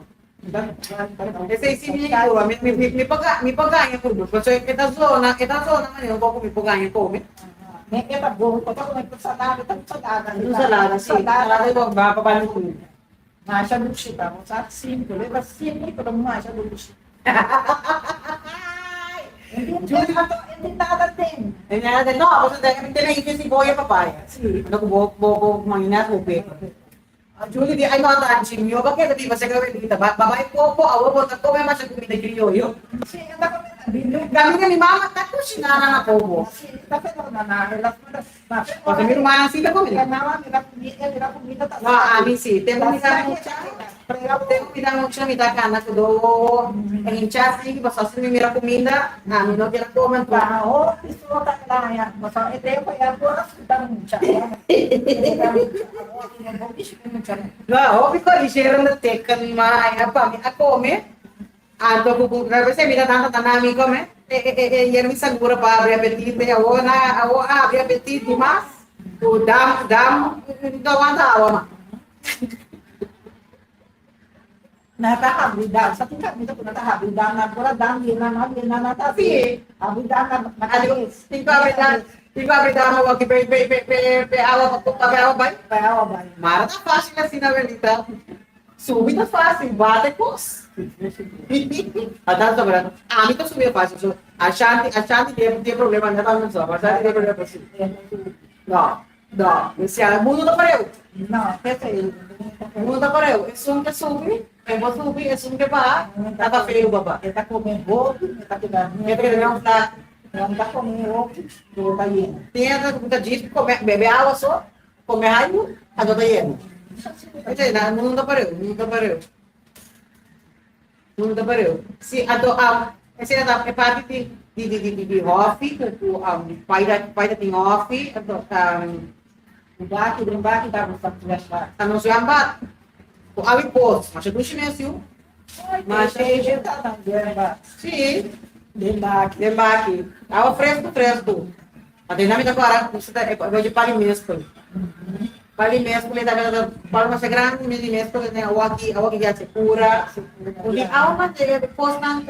Esei si mi yega purba. Mi, mi, mi por, mi por gaña purba. Pasobra e ta zona, e ta zona manera un poko mi por gaña kome. Me e ta bon, bo ta kome ku salada, ta un salada. Un salada, si. Salada i bo ba pa bali ku. Masha dushi ta, bo sa simpel, e ta simpel pero masha dushi. Di nada ten. Di nada ten. No, pasobra ta tene ahí tin siboya papaya. Si. Ando ku bo bo bo mayones bo peper. Julie di ay no tanchi mi oba keda biba seka welita ba bai poco awor bo ta come masha comida crioyo. Si, e ta come na binu. Caminda mi mama ta cushina na na poco. Si, e ta fedor na na e las Pasobra mi rumannan si ta come. No, ami si. Tempo mi ta mucha, tempo mi ta mucha mi ta cana cu do hincha si, pasobra si mi mira cuminda, ami no kier a come anto. No, hopi colichero na teken maya pa mi a come. Anto ku ku mi ta tanta ta na mi kome e e e yer mi sangura pa abri apetit e awo na awo a abri apetit di mas ku dam dam no wanta awa ma. Na ta habri dam sa tin kabita ku na ta habri dam na pura dam yena na yena na ta Si. habri dam na na Adi tin ku abri dam tin ku abri dam awo ki pe pe pe pe pe awa pa pe awa bai. Pe awa bai. Mara ta fácil asina Welita. Subi ta fácil, bate kos. Ata sobra, ami ta subi fácil. So, Ashanti, Ashanti tiene, tiene problema, no ta so, Ashanti tiene problema sí. No, no, decía, mundo ta pareu. No, p'esei. Mundo ta pareu. Esun ke subi, e bo subi, esun ke baha, ta pa feo baba. E ta come hopi, e ta keda E ta keda un flat. E ta come hopi, pero ta yena. Tiene ta djis come, bebe awa so. Come algu, anto ta yena. Oye, na mundo ta pareu, mundo ta pareu. Mundo ta pareu. Si, anto, um, esei ta e parti di, di, di, di, di, di hofi, ku, ku, um, pai ta, pai ta tin hofi, anto, um, Baki, den baki ta gusta fresh baki. Ta nos gran bat. Ku awi pos, masha dushi mes yu. Masha dushi. Ta nan den baki. Si. Den baki. Den baki. Awa fresku, fresku. Até mi ta para ku ta e oye pali miércoles. Pali miércoles ta ta palo mas grande mi di miércoles ne awa aki awa ki ya se cura. Di awa mas de postan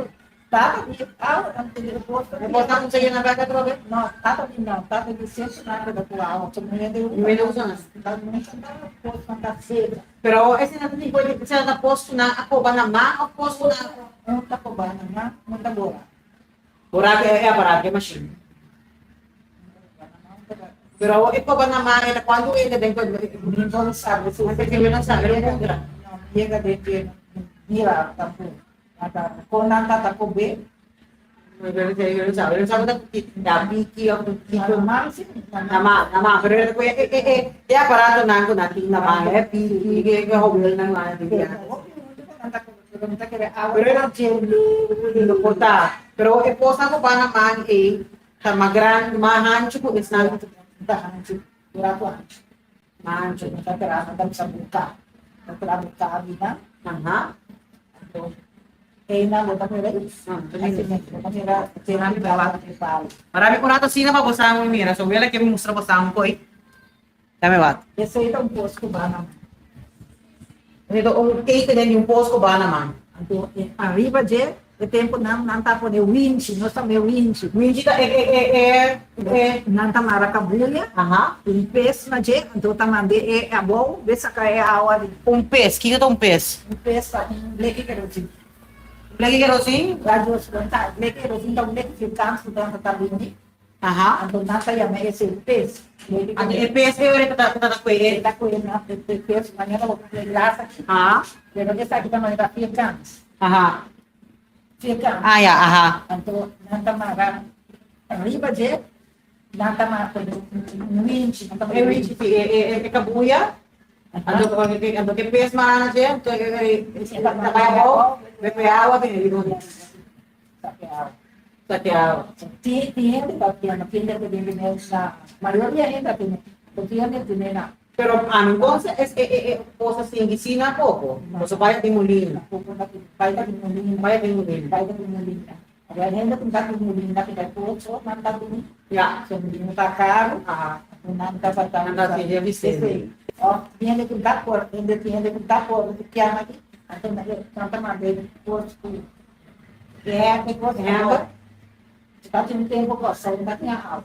Tata di awa antes de posta. De postan se llena vaca otra vez. No, tata di no, tata di sempre na da ku awa, so mi de Mi de usa nas. Ta mi ta posta ta seca. Pero ese na tipo de se na posto na akoba na ma o posto na No ta koba na ma, no ta bora. Ora ke e aparato e machine. Pero e koba na man e cuando e den ko No sabe, su que no sabe lo pondrá. No llega de que mira tampoco. Ata con nanta ta kobe. Yo no sabe, no sabe da piki o kiko. Nama, nama, pero e e e e aparato nan ko na tin nama e piki ke ke hobel nan ma di. Pero no porta. Pero e posa ko pa naman e ta magran mahancho ko is na Hancho, burato hancho. Mahancho. Nagkakaraman kami sa buka. Nagkakaraman kami na. Aha. Eh, na, buta ko rin. Marami ko nato sina pa bosang mo mira. So wala kami mustra bosang ko eh. Dame wat. Esse aí é um posto ba naman. Ito um cake din yung post ko ba naman. Anto e ariba dje e tempo nan nan ta pone winchi, nos ta mira winchi. Winchi ta e e e e e. Nan ta mara kabuya, un pes na dje, anto ta mande e abou be saka e awa di. Un pes, kiko ta un pes? Un pes ta un bleki kerosin. Un bleki kerosin? Radio ta bleki kerosin ta un bleki firkant ku nan ta bindi. Anto nan ta yama esei pes. Anto e pes e ora ku ta ta kue e? Ta kue na e pes manera bo ta kue glas aki. Pero esaki ta manera firkant. Firkant. Ah ya, aha. Anto nan ta mara riba dje, nan ta mara pone un winchi. E winchi si, e kabuya. Anto anto ke pes mara na dje, anto e ta bai abou, be kue awa bini riba. Saqueado. Tin tin hende ta tiene, tin hende ta bebe mes na, mayoria hende ta tene, pero tin hende tene na. Pero ami entonces es e e e cosa sin gisina poco, pasobra bai tin mulina. Poco ta tin, bai ta tin mulina. Bai tin mulina. Bai ta tin mulina. Awor hende ku ta tin mulina ku bai pocho nan ta tin. Ya. So mulina ta caro. Aha. Nan ta ta Nan ta tin esei. Of tin hende ku ta por, hende tin hende ku ta por kiama aki, anto nan ta manda e pocho ku. Hember? Ta tin tempu Kòrsou no tin awa.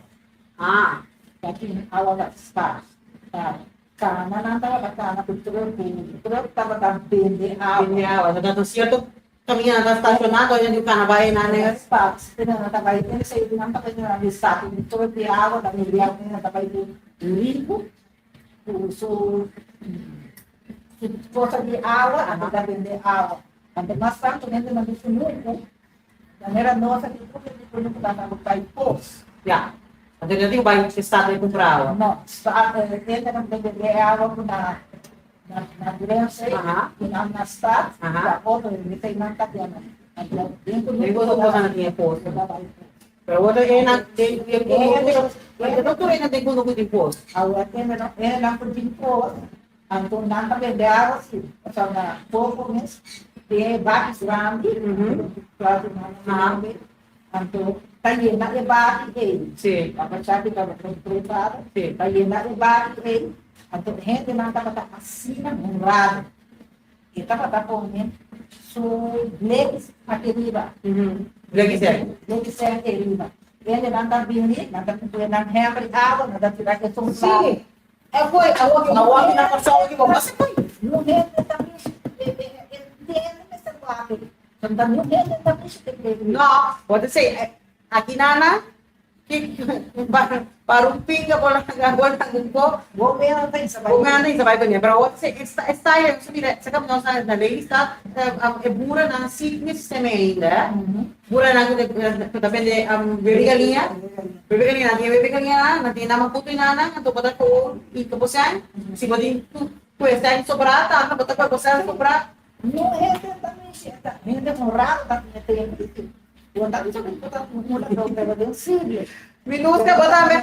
Ah. Ta tin awa ta skars. Ta kana nan tabata kana ku trùk ku trùk tabata bende awa. Bende awa. Ta ta sierto kaminda nan ta stashoná tòg nan di kana bai nan e. Stats. Nan ta bai esei nan ta bai nan di saka un trùk di awa ta bende awa nan ta bai ku riku ku su su cosa di awa nan ta bende awa. Anto mas tantu hendenan di kunuku, manera nos aki tur hende di kunuku ta anda bai pos. Ya. Anto no tin ku bai stad bai kumpra awa. No. Hendenan ta bebe e awa ku na na grens ei, ku nan na stad, ta otro hende ta nan ta biaha. Anto den kunuku. Den kunuku nan tin e pos. Ta bai pos. Pero bo ta e nan den kunuku, no tur hende den kunuku tin pos. Awa hendenan ku tin pos. Anto nan ta bende awa si, pasobra na poko mes tin e bakis grandi, klaro ku nan ta bende, anto ta yena e baki ei, apachá ku tabata prepara, ta yena e baki ei, anto hendenan tabata asina honrado, e tabata pone su blekis aki riba, blekis aki riba, hendenan ta bini, nan ta pone nan hèmber di awa, nan ta tira esun plato. E foi awor ki awor ki na Kòrsou ki bo pasa foi. Niun hende ta mishi e hende mester wak ei. Ta niun hende ta mishi te kree. No, bo ta say aki nana ki para un pinga bo laga bo laga un po. Bo mera ta isa bai. Bo mera ta isa bai kuné. Pero awor ta say e style nos a mira saka nos na Lelystad e buranan si tin e sistema ainda. Buranan ku ta bende bebe galiña. Bebe galiña nan tin e bebe galiña nan, nan tin e nama putu i nan nan, anto bo ta koe i ke bo sèn, si bo tin ku e sèn sobrá tambe bo ta koe bo sèn sobrá. No hende ta mishi e ta hende honrado ta tin e tempu di tin. Bo ta bisa ku bo ta un pero den siglo. Minuska bo tambe.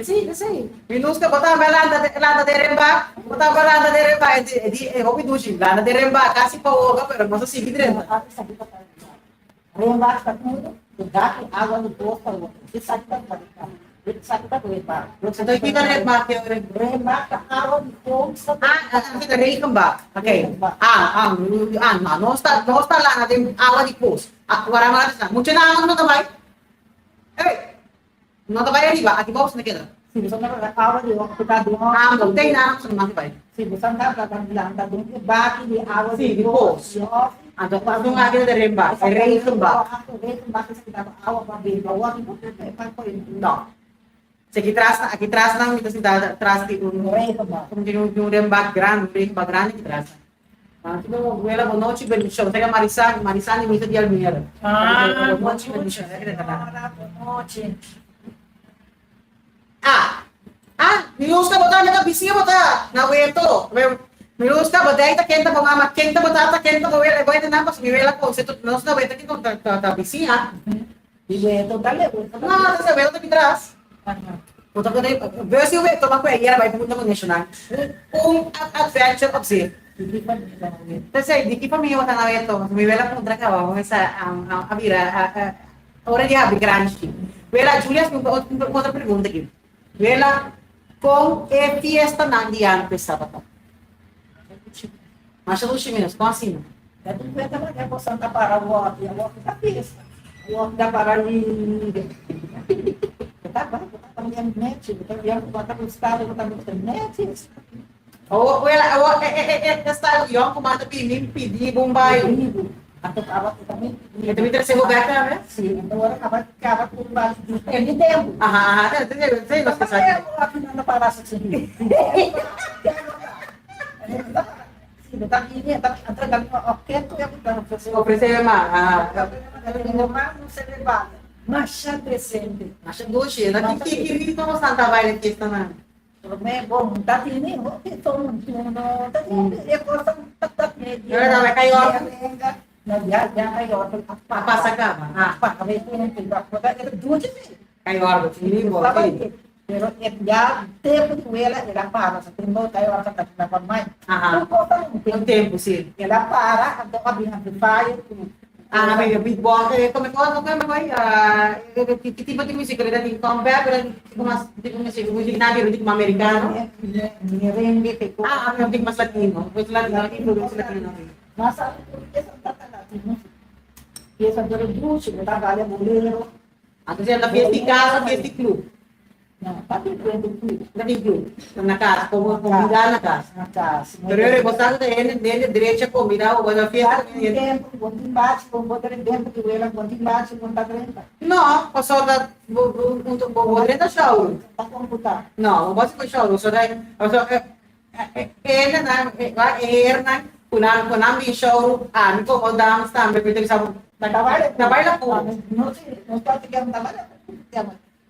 Sí, sí. Minuska bo tambe lanta lanta den remba, bo tambe lanta den remba e di e di e hopi dushi lanta den remba kasi pa hoga pero nos a sigui drenta. Remba ta puro, ku dak i awa di pos ta wòrdu. Esaki ta kualidat. Esaki ta remba. Anto i kiko remba ke ora? Remba ta awa di pos ta Ah, ah, kita regenbak. Oké. Ah, ah, ah, no, nos ta, nos ta lana den awa di pos. Ah, wara mara ta. Mucha nan no ta bai. Ey, no ta bai ariba, aki bou na keda. Si boso ta laga awa di ku ta den Ah, no, te nan no ta bai. Si boso ta laga lanta den e baki di awa di pos. Anto un aki ta remba, e regenbak. Regenbak esaki ta awa pa bebe, awa di No. Si aki tras, aki tras nan mi ta sinta tras di un regenbak. Di un rembak grandi, un regenbak grandi aki tras. Wela bo nochi bendicion. Sega Marisan, Marisan di misa di Almere. Ah, bo nochi bendicion. Bo nochi. Ah, ah, Miluska bo ta na bisia bo ta na weto. Miluska bo dai ta kenta bo mama, kenta bo tata, kenta bo wela, bo na pas mi wela kon se nos na weto ki kon ta ta bisia. Di weto ta le weto. No, ta se weto ta bitras. Bo ta kode bus di weto ma ku e yera bai punta ku national. Un adventure op zich. P'esei, di ki famia bo ta na weto? Mi wela puntra kaba, bo mester a bira ora di habri granchi. Wela, Julia hasi un otro pregunta aki. Wela, kon e fiestanan di antes tabata? Masha dushi mes, kon asina? Ya tin cuenta manera boso ta para wòrdu, ya wòrdu ta pisa, wòrdu ta para liga. Bo ta bai, bo ta cambiá nechi, bo ta bia ku bo ta gusta, bo ta gusta nechi. Awo, wela, awo, e, e, e, e style yòn ku manda bini pidi bon bai. Pidi. Anto kaba ku tambe. E ta bin trese bo bèk tambe? Si, anto ora kaba kaba ku ba di tempu. Aha, aha, te, te, te, te, nos Tempu aki nan ta para así. Si, bo ta bini, ta anto ta bini objeto ya ku ta ofresé. Ofresé mas, aha. Mas no se levanta. Masha decente. Masha dushi, na ki ki ritmo bo santa baila fiestanan? Promé bo no ta tene hopi tontuno, ta tene e cosa ta ta medio. Pero ta kai orden. Na ya ya kai orden a A pasa caba. Ah. Pa me tiene que va por era duche sí. Kai orden, sí, bo. Sí. Pero e ya tempo di wela era para, sa tempo kai orden ta na pa mai. Aha. Un cosa un Un tempo, sí. Ela para, anto a bin amplifier ku Ah, medio beatbox, eh, come cosa, come poi, ah, che tipo di musica le dati in comeback, o tipo mas, tipo musica, musica nabi, tipo americano? Merengue, que Ah, ah, tipo mas latino, pues latino, influencia latino. Mas essa tata latino. E essa dora duche, botar vale bolero. Anto si anda fiesta di casa, fiesta di club. No, ta diferente club. Ta di club. Na cas, como comida na cas. Na cas. Pero yo rebosando de hende, hende derecha comida o buena fiesta. Tin tempo, bo tin bachi, bo bo ta dentro di wela, bo tin bachi, bo ta drenta. No, pasobra bo bo bo bo bo drenta show. Ta computa. No, bo bo show, so dai, so e hendenan, e hernan ku nan ku nan bin show, ami komo dames tambe mi ta bisa bo, Ta baila ta baila ku. No si, nos ta ta baila ku.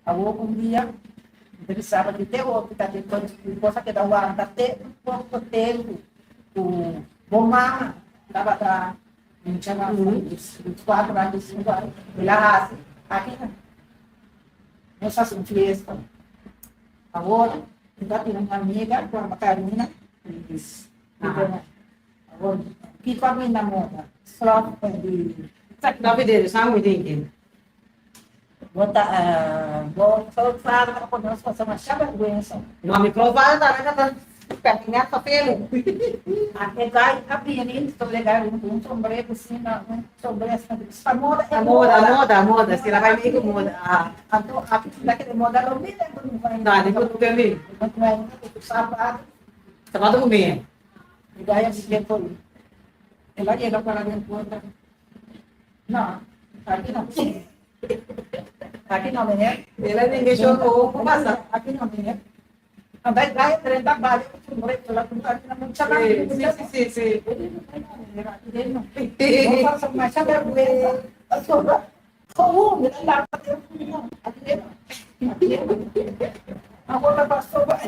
Awor un dia mi ta bisa di te hopi ta di cosa keda wanta te un poco tempu ku bo mama tabata mucha mas di cuatro aña di cinco aña el a hasi aki nan nos hasi un fiesta awor mi ta tin un amiga ku a Karina awor kiko a bini na moda slòf di David Davis, how we thinking? Bo ta bo grootvader a pone nos pasa masha bèrgwensa. No, mi grootvader tambe tabata pètinet papel. E gai a bini, so e gai un sombrero asina, un sombrero asina, pa moda e moda. A moda, a moda, si el a bai mei ku moda. Anto aki ta kere moda lo mi den ku No, den ku nunca mi. Sapato. Sapato ku mi. E gai a bini kon. El a yega para den porta. No, aki no. Aki no, meneer. El a ninga show ku ku pasa. Aki no, meneer. Anda gai 30 bali ku sombrero la ku aki no mucha Sí, sí, sí, sí. Aki no. No pasa masha vergüenza. Como mi ta lanta tempu aki no. Aki no. Agora pasó ba.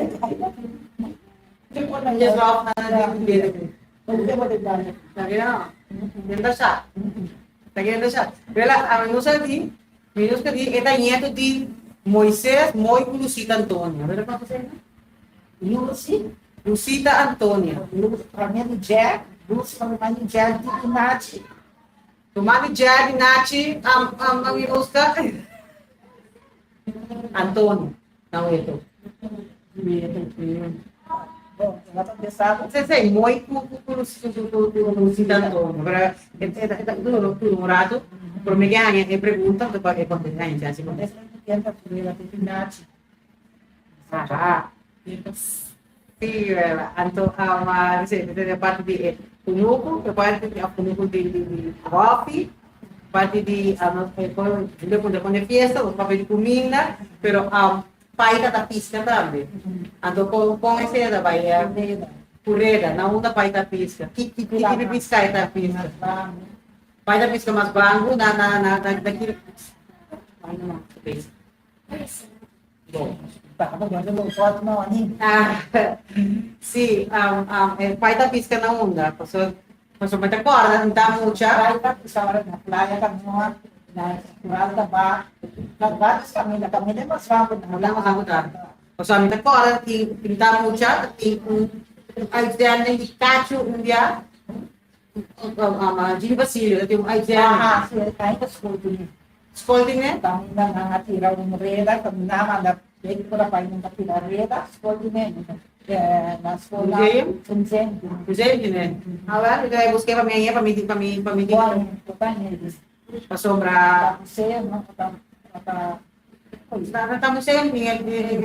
Yes, Ralph, na di Genda siya. Genda siya. Wela, ang nusa di, minus ka di, eta nieto di Moises Moy ku Lucita Antonia. Wela pa kasi Lucy, Lucita Antonia. Lucy, para mim Jack, Lucy para mim Jack di Nachi. Tumani Jack di Nachi, am am ang inuska. Antonio. Não ito. Bom, ela tá pensando. Sei sei, Moy ku ku ku ku ku Lucita Antonio. Pero eta eta duro un rato, pero me ganha e pregunta, tu pode contestar em chance. Essa é a Nachi. Ah, sí, anto um, sì, de parte di kunuku, de parte di kunuku di di di coffee, parte di um, de de fiesta, os papel di comida, pero um, paita da pisca tambe. Anto con con ese da vai pureda, na unda paita pisca. Ki ki ki ki pisca ita pisca. Paita pisca mas bango na na na na na Ai, não, Bom. Ah, sí, um, um, el paita pisca na onda. Paso, paso me te acuerdas, não tá mucha. Paita pisca na playa canoa, na curada ba, na vários caminhos, caminho é mais rápido. Não mais rápido. Paso, me te acuerdas que pinta mucha, que um aí de cacho um dia, um, Gini Basilio, tem um aí Ah, sim, ainda escuto. Scolding, né? Kami na mga tira um reda, kami na manda Weet por a pai nunca tira reda, skol di ne, na skol na Museum? Museum di ne. Ah, wel, ik ga busqué pa mi pa mi pa mi pa mi. Bueno, pa mi. Pasobra museo no ta ta ta ta museo mi e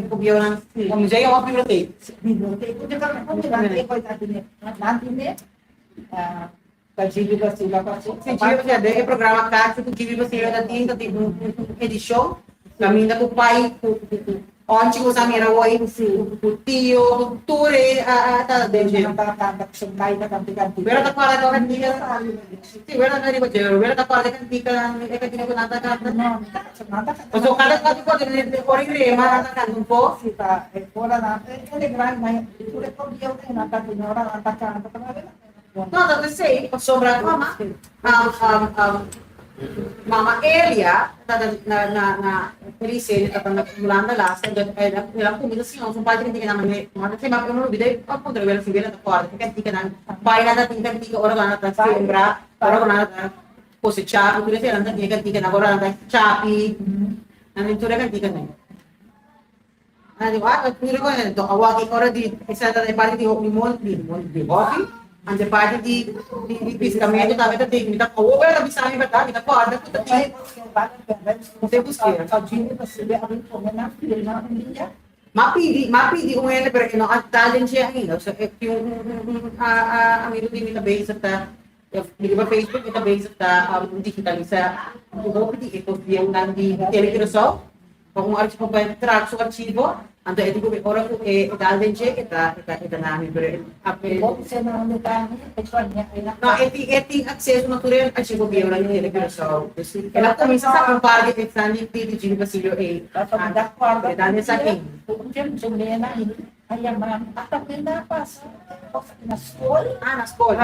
kubionan. Museo of biblioteek? Biblioteek. Ku ta ku nan te koi ta tine. Nan tine ta Gibi Basila pa Si Gibi Basila den e programa Kachi ku Gibi Basila ta tin ta tin un edishon kaminda ku pai ku Onchi ku sa mira woi ku tio ku tur e ta den dje. Wera ta kòrda e kantika si wera ta riba dje wera ta kòrda e kantika e kantika ku nan ta kanta. Pasobra kada kos ku ora i rema nan ta kanta un pos. No, ta p'esei, pasobra mama, mama Elia ta na na na Felice ta na Hulanda laatste, enton el a kuminsá siña nos un par di kantikanan manera mama ta sema uno lubida i a puntra wela si wela ta kòrda ki kantikanan bai nan ta tin kantika ora ku nan ta sembra, ora ku nan ta kosechá, tur esei nan ta tin e kantikanan ora nan ta chapi, nan tin tur e kantikanan. Nan di, ah, mira con el, toca wak e ora di, esa ta e parti di di mon, di mon, di hofi, ante parti di, di, di piscamento tambe ta tin, mi ta, awor bo ta bisa mi berdad, mi ta corda cu ta tin. Te busqué. M'a pidi, m'a pidi un hende, pero e no a ta den dje ainda, osea, e tin un, un, un, un amigo di mi ta bezig ta, riba Facebook e ta bezig ta digitalisa un hopi di e cos bieunan di Tele Curaçao. Pa un archivo pa e traha su archivo, anto e di ku ora ku e dal den dje e ta e ta e ta na mi pero e a e No e tin e tin akseso na tur e archivo bieu nan di Tele Curaçao. Dus el a kuminsá saka un par di esnan di di Jimmy Basilio ei e dal den esaki. Ah na skol.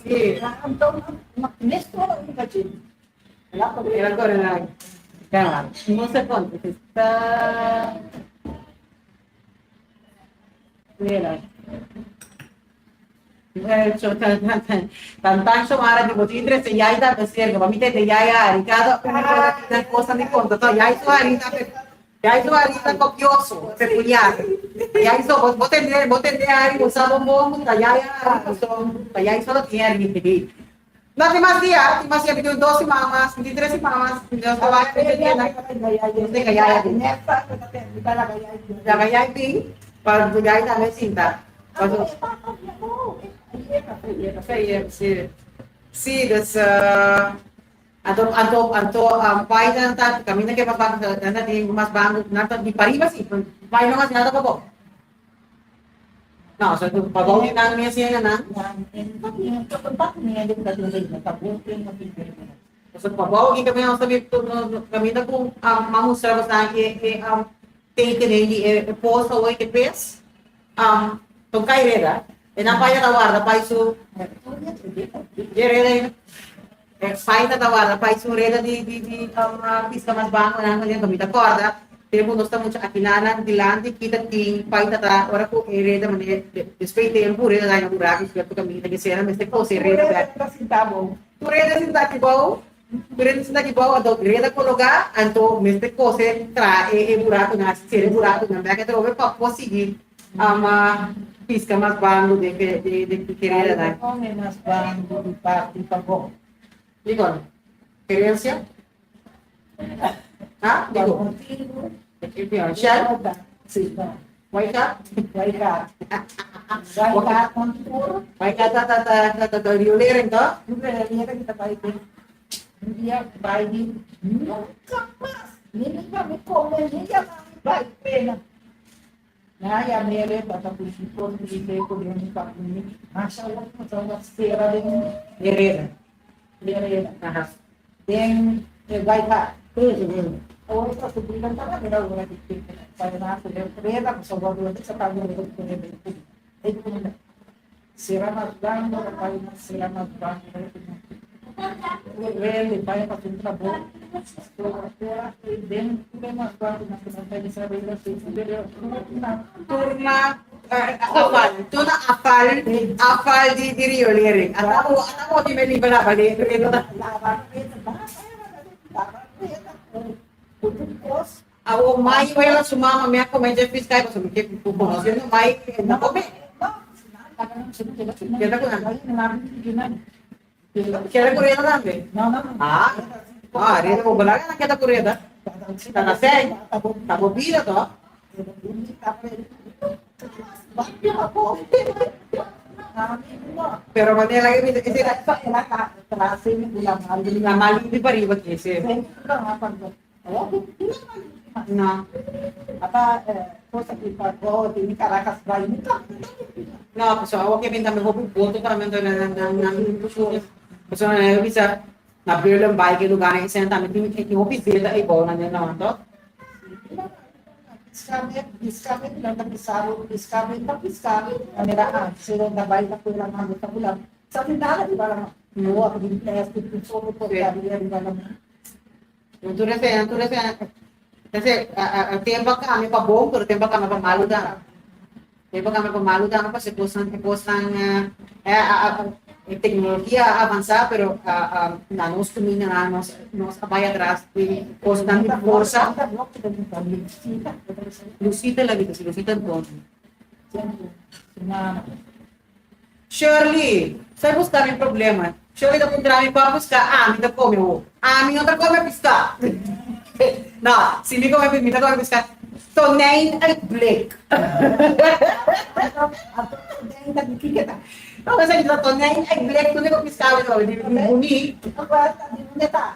Sí. Era corona. Ya, no sé cuánto está. Mira. Tan shomara di bo tin trese yai ta cerca, pa mi tete yai ari, cada una cosa mi conta, to yai su ari ta yai su ari ta copioso, peculiar. Yai so, bo bo tende bo tende ari, bo sa bon bon, ta yai ari, so ta yai solo tin ari. No tin mas dia, tin mas dia, mi tin dos siman mas, mi tin tres siman mas, nos ta bai mi tin nos tin yaya bin. Laga yai bin, pa yai tambe sinta. Sí, sí, dus anto anto anto pai nan ta kaminda ke mas bangu nan ta tin mas bangu nan ta di pariba sí, pai no hasi nada pa bo. No, so pa bou di nan mi hasié nan. So pa bou di kaminda nos ta bi kaminda ku a mustra bastante e tekening di e pos awor ke pes. Ton kai reda. E nan pai ta warda pai su e reda e pai ta warda pai su reda di di di pisca mas bango nan ku mi ta korda tempu nos ta mucha akinan dilanti kita tin pai ta ta ora ku e reda mane despues di tempu reda daña un rato sierto kaminda ke sera mester kose reda bek tur reda sinta aki bou tur reda sinta aki bou anto reda kologa anto mester kose traha e buratonan sera e buratonan bek atrobe pa por sigui Ama pisca mas bangu den ke den ki kerera nan. Come mas bangu di parti pabou. Dikon? Kerensia? Ha? Dikon? Shell? Si. Waika? Waika. Waika kontur. Waika ta ta ta ta ta ta riolering to? Riolering ta bai den. Un dia bai di nunca mas. Ni mi pa mi come ni ya mi bai pena. Na ya mere bata ku si por di te ku den pa mi. Masha Allah ku ta wa sera den Herrera. Herrera. Aha. Den e bai pa. Ora ta su bilan ta mira ora di te. Pa na ku den preda ku so wa do sa pa do ku den. E ku sera mas grande, pai sera mas grande. Rende pai pa tu trabou. Den mas grande na Afval, tuna afval, afval di di riolering. Ata bo ata bo tin meli laba Awor mai wela su mama mi a come dje pisca pasobra mi ke conoce no mai no come. Keda cu nan. Keda cu reda tambe? Ah, ah reda bo balaga na keda cu reda. Ta na sei, ta bo bida to. Pero manera que mi ese la mal di pariba ki ese. No. No, pasobra awor ke bin tambe hopi boto tambe anto nan nan nan pasobra nan a bisa na Berlenbaai ke lugarnan esei tambe tin tin hopi zeta ei bou nan den nan to. Nan tur esei, nan tur esei, esei tempo a cambia pa bon, pero tempo a cambia pa malu tambe. Tempo a cambia pa malu tambe pasobra e cosnan, e cosnan e tecnologia a avansa, pero na nos cuminda nan nos nos a bay atras di cosnan di forsa. Lucita la bisa, si Lucita Antonio. Shirley, sai busca mi problema. Shirley ta puntra mi pa busca ami ta come ho. Ami no ta come pisca. No, si mi come mi ta come pisca tonijn uit blik. No, esaki ta tonijn uit blik, tune ku pisca mi ta di buni.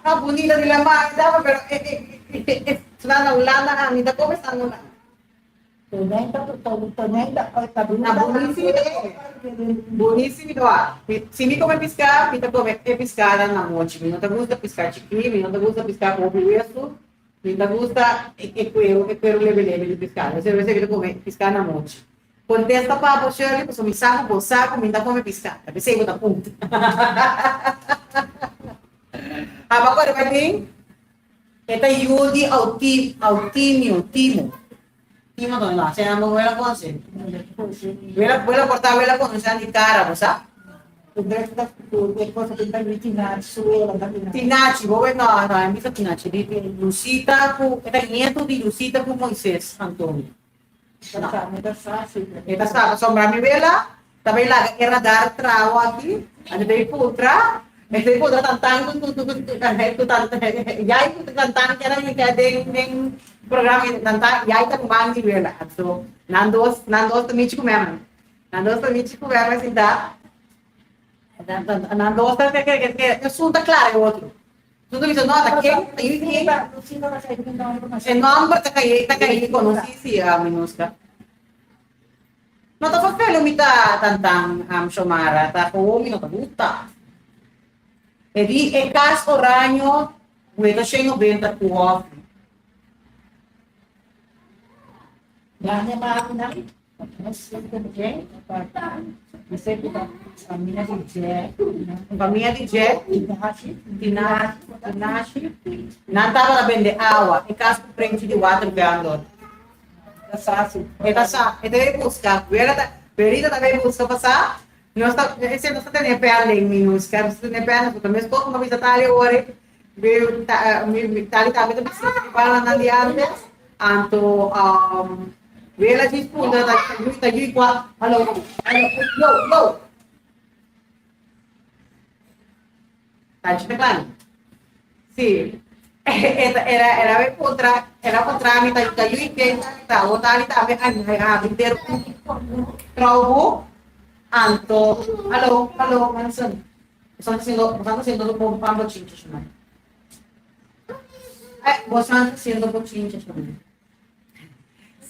Ah, bunita di lama, pero e sna na Hulanda ami ta come sna na Hulanda. Na bunisimi ta come. Bunisimi ta wak. Si mi come piská, mi ta come e piskanan na mochi. Mi no ta gusta piská chikí, mi no ta gusta piská ku hopi wesu, mi ta gusta e kueru, e kueru lebe lebe di piská. Esei esei mi ta come piská na mochi. Kontesta pa bo Shirley, pasobra mi sa ku bo sa ku mi ta come piská. Ta p'esei bo ta punta. Aba kore bai tin? E ta yu di Autimio, Timo. Timo ta no, se amo wela konse. Wela wela porta wela konse di cara, bo sa? Tinachi, bo no, no, e bisa Tinachi, di Lucita ku, e ta nieto di Lucita ku Moises Antonio. E ta sa, pasobra mi wela ta bai laga e radar traho aki, anto ta bai puntra, e ta bai puntra tantan ku ku ku ku tan yai ku tantan kera mi ke den den programa tantan yai ta ruman di wela. Anto nan dos nan dos ta michi ku meme, nan dos ta michi ku meme sinta, nan dos ta ke ke ke esun ta klara e otro. Nos ta bisa, no, ta ken, ta yu ken. E nomber ta kai, ta kai konosí si a Minuska. No ta vervelen mi ta tantan am Shomara, ta gewoon mi no ta gusta. E di e kas oraño weta shen 90 ku hòfi. Famia di Jack, Tinashi, nan tabata bende awa, e kas ku prenchi di water vendor. E ta sa, e ta bay buska, Wela ta, Berita ta bay buska pasá, nos ta, esei nos ta tene pèl den minusca, nos ta tene pèl, nos ta meskos ku mabisa tali ora, Tali tambe ta bisa di nan di antes, anto Wela djis puntra ta ta yui kua, halo, halo, yo, yo. Tanchi ta klani. Si, era era bai puntra, era puntra mi ta ta yui ken ta o tali tambe a habri der un troubo, anto, halo, halo, mensen. Bosan ta haciendo, bosan ta haciendo bo pan bochincha shumai. Eh, bosan ta haciendo bochincha shumai.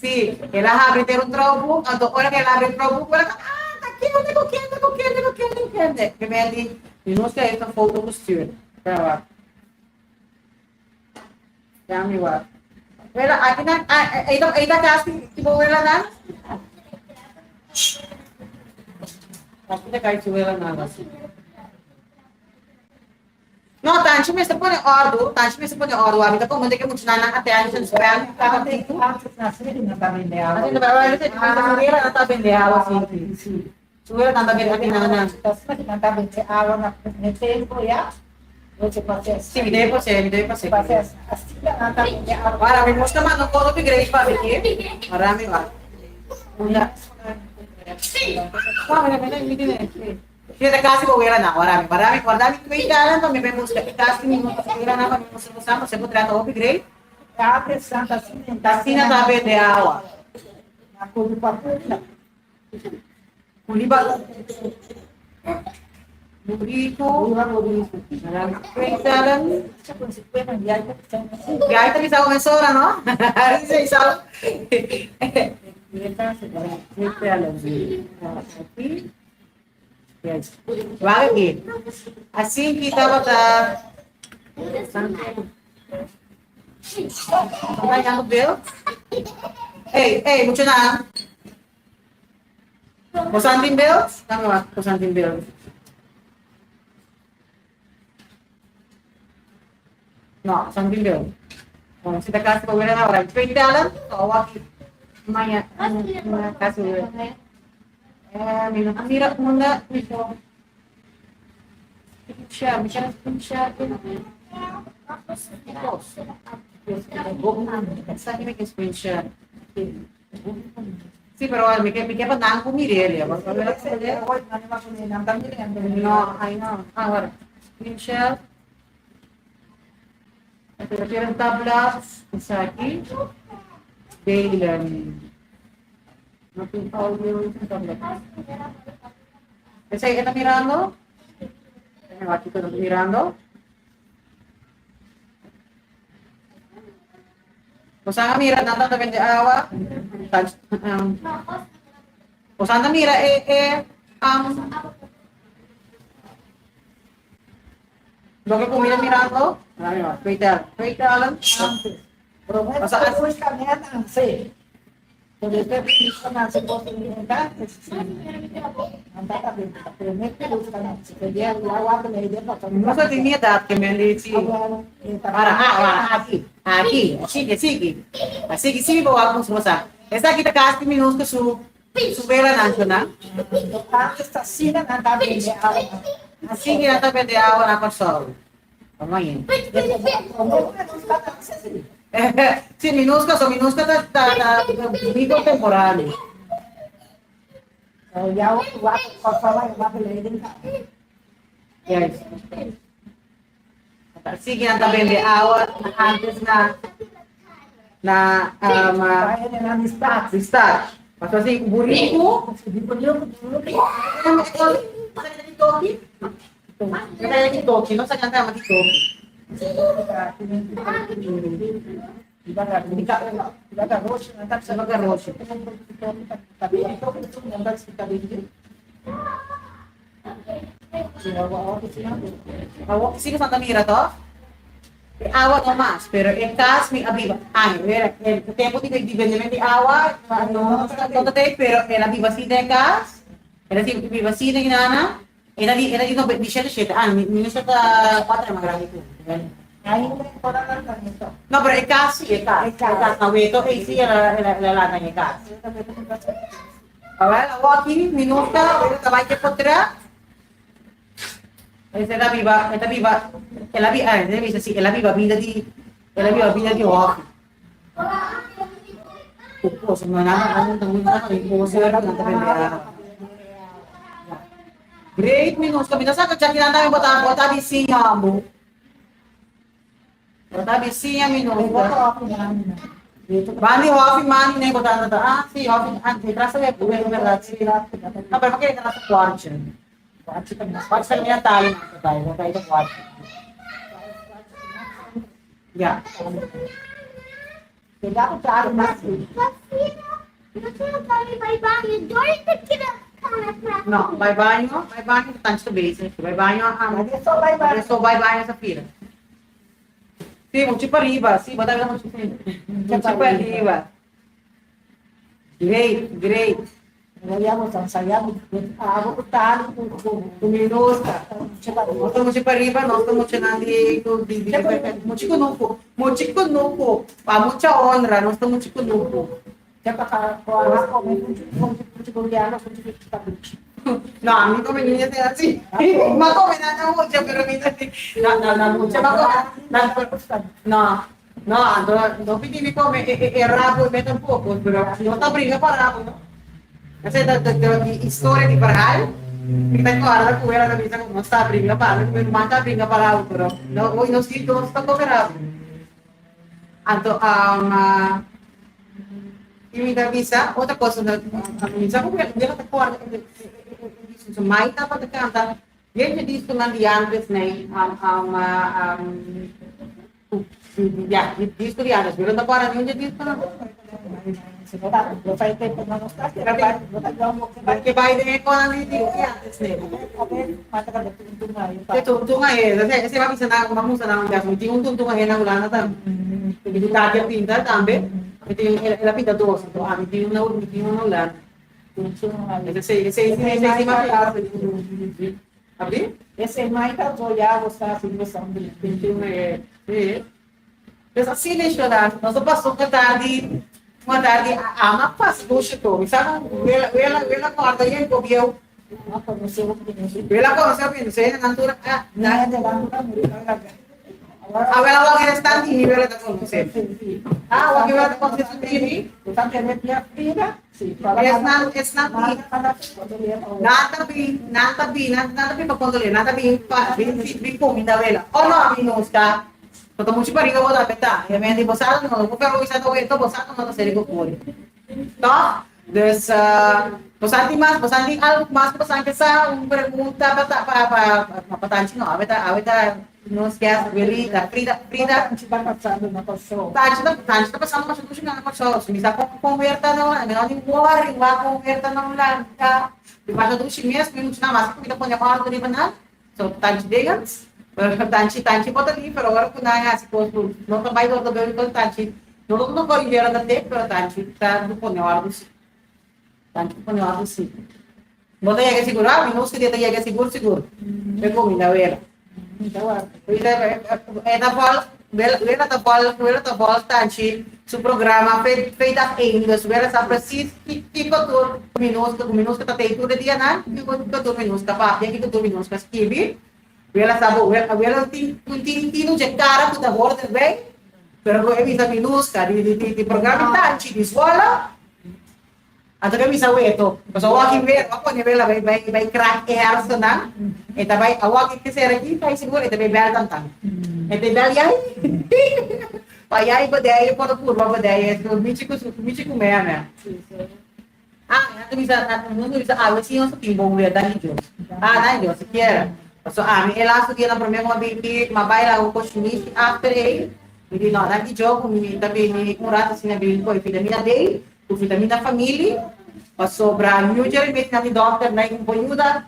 Sí, el a habri ter un trouwboek, anto ora que el a habri trouwboek, ora ah, ta kende, ku kende, ku kende, ku kende, ku kende. Primer di, mi no sa esta foto gestuurd. Pero wak. Ya mi wak. Wela, aki nan, ah, ei ta kasi, tipo wela nan? Aki ta kai si wela nan. No, tanchi mester pone òrdu, tanchi mester pone òrdu. Ami ta komprende ku e muchanan nan attention span ta kòrtiku. Asina ta bende awa, ta bende awa si. Suela nan ta bende aki nan nan. Si, mi debe pas'é, mi debe pas'é. Wara, mi mos ta manda un foto di Grace pa mi ki. Wara mi wak. Unda? Mi ta kasi bo wera nan, wara mi, wara mi, warda mi twee dagen pa mi bai buska e kas di mi mos wera nan pa mi mustra bosan, pasobra bo trata hopi great. Asina ta bende awa. Kuriba Buriku Twee dagen. Ya ta bisa mesora no? Isa. Wak aki. Asin ki tabata Ey, ey, muchanan. Bosan tin beeld? Dame wak, bosan tin beeld. No, bosan tin beeld. Bueno, si ta kasi pa wera na ora. Twee tellen, so wak maya, kasi wera. Eh, mi no ta mira unda mi por share, mi kier share Sa mi ke screen share. Sí, pero mi ke mi ke pa nan ku mir'é. No, ai no. Ahora, screen share. Prefiero tabla esaki. Delen. No tin audio tabla. Esei e ta mirando? E wak kiko ta mirando. Bosan a mira nan ta bende awa. Bosan ta mira e e um, Loke ku mi ta mirando, Twitter, Twitter, No sa tin mi edat ke men di si. Para, ah, para, aki, aki, asiki, asiki. Asiki, si mi por wak mustra sa. Esaki ta kasi minus ku su Su bela nan cu nan. Así nan ta bende awa na Kòrsou. Sí, Minusca, so Minusca ta ta ta mi contemporáneo. Yes. Así que nan ta bende awa antes na na um, di stad. Paso así, buriku. Toki, no sa kanta toki. Awor si nos ta mira to, e awa no mas, pero e kas mi a biba ay, mira, e tempo di di bendimento di awa no no ta tei, pero el a biba si den kas, el a biba si den nana, el a di el a di no di shete shete aña, mi mi no sa ta kuater mas grandi ku mi. No, pero e kas si, e kas, e kas na weto ei si el a el a lanta den e kas. Awel, awor aki mi no ta, ora ta bai ke potrèt, e ta biba, e ta biba, el a biba, e bisa si, el a biba bida di, el a biba bida di hòfi. Ku kos, no nada, no nada, no nada, no nada, Great, mi no, mi no sa ku djakinan tambe bo ta, bo ta bisiña bo. Bo ta bisiña mi no ta. Bandi hofi mani ne bo ta ta ah si hofi ah di tras e bueno verdad si. No pero porque tras kwartje. Kwartje ta kwartje ta mira tali na ta bai, ta bai kwartje. Ja. No, bai baño, bai baño ta tanchi ta bezig. Bai baño a so bai baño sa fira. Sí, mucho pa riba, sí, bo ta mucho, mucho pa riba. Great, great. Ku mi nos ta. Nos ta mucha pariba, nos ta muchanan di mucha kunuku, mucha kunuku, pa mucha honra nos ta mucha kunuku. No, ami come niña te así. Ma come nana mucha, pero mi ta no, no, no mucha ma come. No, no, anto no pidi mi come e rabo e me tampoco, pero no ta bringa pa rabo, no. Ese ta di historia di verhaal. Mi ta corda cu era ta bisa cu nos ta bringa pa rabo, mi ruman ta bringa pa rabo, pero no, hoy nos di dos ta come rabo. Anto y mi ta bisa otro cosa, mi sa cu mi ta corda su mai tabata canta bien di disconan di antes nei, ya, disco di antes, pero no ta corda ni un disco nan. Ke bai den e konan di antes nei. E tuntung ahe, esei a bisa nan, a mustra nan un biaha, mi tin un tuntung ahe na Hulanda tambe. Mi tin tati a pinta tambe, mi tin, el a pinta dos, anto ami tin un na, mi tin un na Hulanda. Esei, esei, esei si mas Abri? Esei mai ta zoya bo sa si bo sa un Tuntung ahe, si. Pues asina e shona, nos a pasa un tardi, un tardi ama pasa dushi to. Mi sa ku wela, wela, wela kòrda yen ku bieu. Wela konosé hopi hende, so nan tur a, nan. A wela wak e restant di mi wela ta konosé. Ah, wak wela ta konosé su tini. Esnan, esnan di, nan ta bin, nan ta bin, nan ta bin pa kondoleer, nan ta bin pa bin, bin kuminda wela. Oh no, mi no sta. Bo ta muchu pariba bo ta apetá. E men di bo sa no, bo pero bisa ta weto, bo sa no ta seri ku puri. Toch? Dus bo sa tin mas, bo sa tin algu mas ku bo sa ke sa, un pregunta pa ta pa pa pa pa tanchi no, awe ta awe ta nos guest Willy ta Frida Frida. Tanchi ta pasando na Kòrsou. Tanchi ta tanchi ta pasando masha dushi na Kòrsou. Si mi sa kon kon weer ta na mi no tin worry wak kon weer ta na Hulanda. Mi masha dushi mes, mi muchanan mas ku mi ta pone òrdu riba nan. So tanchi dingens, tanchi tanchi por ta di, pero ora ku nan hasi kos ku no ta bai dor ta bebe kon tanchi no ta no korigiera na te, pero tanchi ta pone òrdu si. Tanchi ta pone òrdu si. Bo ta yega sigur, ah mi no si ta yega sigur sigur. E kuminda wela. E ta vòl, wela ta vòl, wela ta vòl tanchi su programa vrijdag één, dus wela sa precies kiko tur minuska, ku minuska ta tei tur e dianan, kiko tur minuska papia, kiko tur minuska skibi. Wela sa bo, wela tin tin tin un dje kara ku ta hoort erbij, pero ku e bisa minuska di di di programa tanchi di Zwolle. Anto ke bisa weto, pasobra awor aki wela, a pone wela bai bai bai krak e hersennan, e ta bai awor aki ke sera aki bai sigur e ta bai bel tantan. E ta bel yai pa yai badei por purba badei e su michi ku su michi ku mea mea. Ah, nan ta bisa nan ta bisa awe si nos ta tin bon weer, danki Dios. Ah, danki Dios, sikiera. Pasobra ami e laatste dianan prome ku a bini, mi a bai laga ku shinishi after ei, mi di no, danki Dios ku mi ta bini un rato asina bini ku e vitamina D. Ku vitamina family pasobra New Jeremy na mi dokter na un bon yuda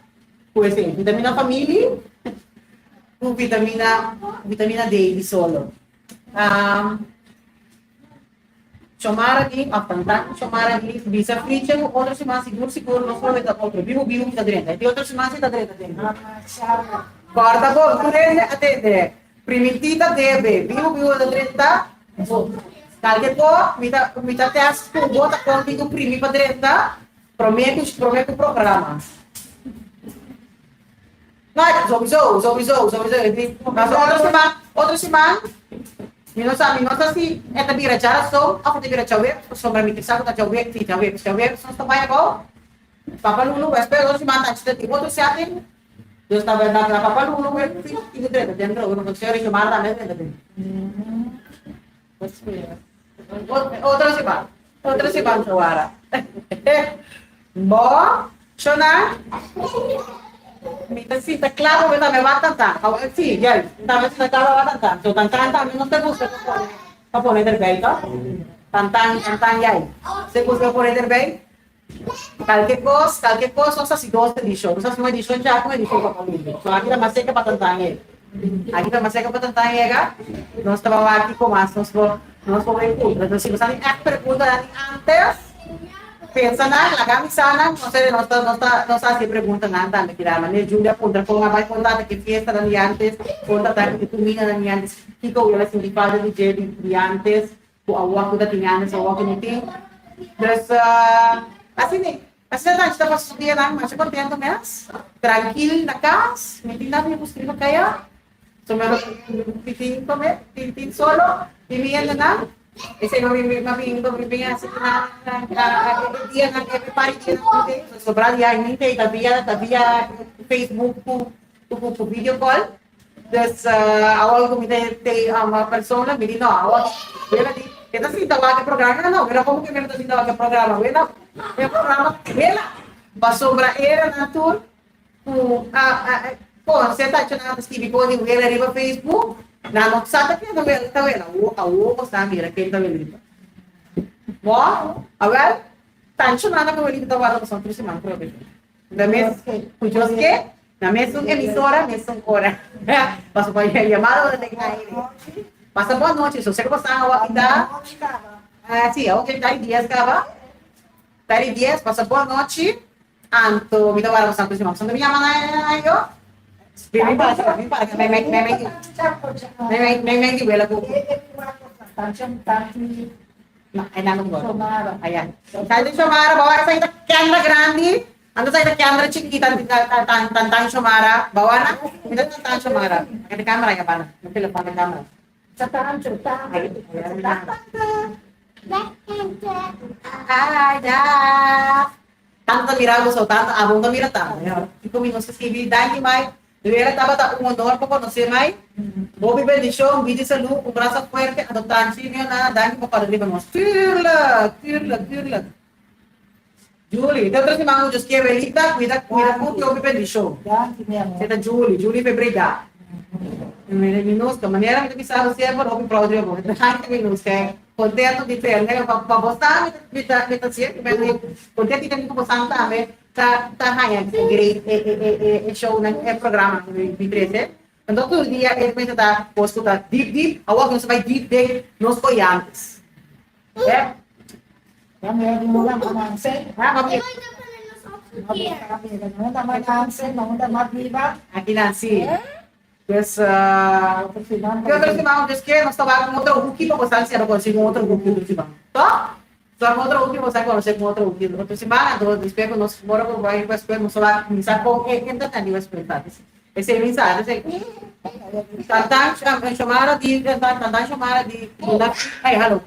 ku esei vitamina family ku vitamina vitamina D di solo. Um, Chomara di of tantan Chomara di bisa friche ku otro siman sigur sigur nos lo meta otro bibu bibu ta drenta di otro siman si ta drenta dentro. Corta bo tur hende atende primintita debe bibu bibu ta drenta. Kalke ko mi ta mi ta test ku bo ta kon tin ku primi pa drenta prome ku prome ku programa. No, sowieso, sowieso, sowieso. Paso otro siman, otro siman, mi no sa, mi no sa si e ta bira djarason of e ta bira djaweps, pasobra mi ke sa ku ta djaweps, si djaweps, djaweps nos ta bai abou. Papa Lulu, wèspera otro siman ta tin otro setting. Dus ta na na Papa Lulu we tin ku drenta dentro, ku no señor Richomar tambe drenta dentro. Otro siman, otro siman Joara. Bo, Shona, mi ta sinta kla pa mi tambe wak tantan. Si, juist, mi tambe sinta kla pa wak tantan. So tantan tambe nos ta buska pa pone, pa pone erbij, toch? Tantan, tantan yai. Se buska pa pone erbij. Kalke kos, kalke kos, nos hasi dos edishon. Nos hasi un edishon dja ku un edishon pa Colombia. So aki ta mas seka pa tantan e. Aki ta mas seka pa tantan yega. Nos ta wak kiko mas nos por, nos por bai puntra. Entonces si bo sa tin ègt preguntanan di antes. Pensa nan, laga mi sa nan, no sé, nos ta, nos ta, nos ta hasi preguntanan tambe kila. Manera Julia puntra kon a bai konta ta ki fiestanan di antes, konta ta ki kumindanan di antes, kiko wela sinti falta di dje di di antes, ku awor ku ta tin antes, awor ku no tin. Dus, asina, asina ta, ta pasa su dianan masha kontento mes, trankil na kas, mi tin nada ku skriba kaya. So mi mi tin kome, tin tin solo, tin mi hendenan. Esei mi mi mi mi mi hasi na na e dianan e par di dianan ku mi sobra di ai mi ta via ta via Facebook ku ku ku video call. Dus awor ku mi ta te persona mi di no awor wela di e ta sinta wak e programa no wela komo ke mi no ta sinta wak e programa wela e programa wela pasobra era nan tur Ku a konse ta nan ta skibi kon di wela riba Facebook, nan no sa ta ken ta wela ta wela. Awo awo bo sa mira ken ta wela riba. Bo, awel, tancho nan ta wela ta warda pasobra tur siman probe. Na mes ku Dios ke, na mesun emisora, mesun ora. Pasobra pa yamada ora den aire. Pasa bon nochi, so seko bo sa awo kita. Si, awo kita di dies kaba. Tari dies, pasa bon nochi. Anto mi ta wara ku santo siman. Santo mi yama na yo. Mi para, mi para, me me me me me me me di wela ku. No, ay nano ko. Ayan. Sabi Shomara, bawa sa ita camera grande. Anto sa ita camera chiquita tan tan tan Shomara. Bawa na. Ita tan tan Shomara. Kita camera ya bana. No telepon camera. Ay, dah. Tanto ta mira boso, tanto abo ta mira tanto. Kiko mi nos ta skibi, danki mai. De wera tabata un honor pa konosé mai. Hopi bendishon, bidi salú, un brasa fuerte, anto tanchi mi nana, danki pa kòrda riba nos. Tuurlijk, tuurlijk, tuurlijk. Julie, te otro siman ku Dios kier welita, kuida, kuida ku hopi bendishon. Danki mi amor. Seta Julie, Julie Febreda. Mi minusca, manera mi ta bisa bo semper hopi proud riba bo. Danki minusca. Contento di tende pa pa bo sa mi ta mi ta siempre mi contento di tende ku bo sa tambe ta ta haña great e e e e shownan e programanan ku mi trese. Anto tur dia e mester ta kos ku ta deep deep, awor nos ta bai deep den nos oyantes. Ya Aki nan si. Pues ki otro siman Dios ke nos ta wak un otro huki pa boso si abo konsigu un otro huki otro siman. Toh? Nos wak un otro huki boso a konosé un otro huki otro siman anto despues ku nos mora ku bai despues nos ta wak kuminsá kon e entretení despues ta. Esei mi sa esei Tantan Shomara di Tantan Shomara di duna hey hallo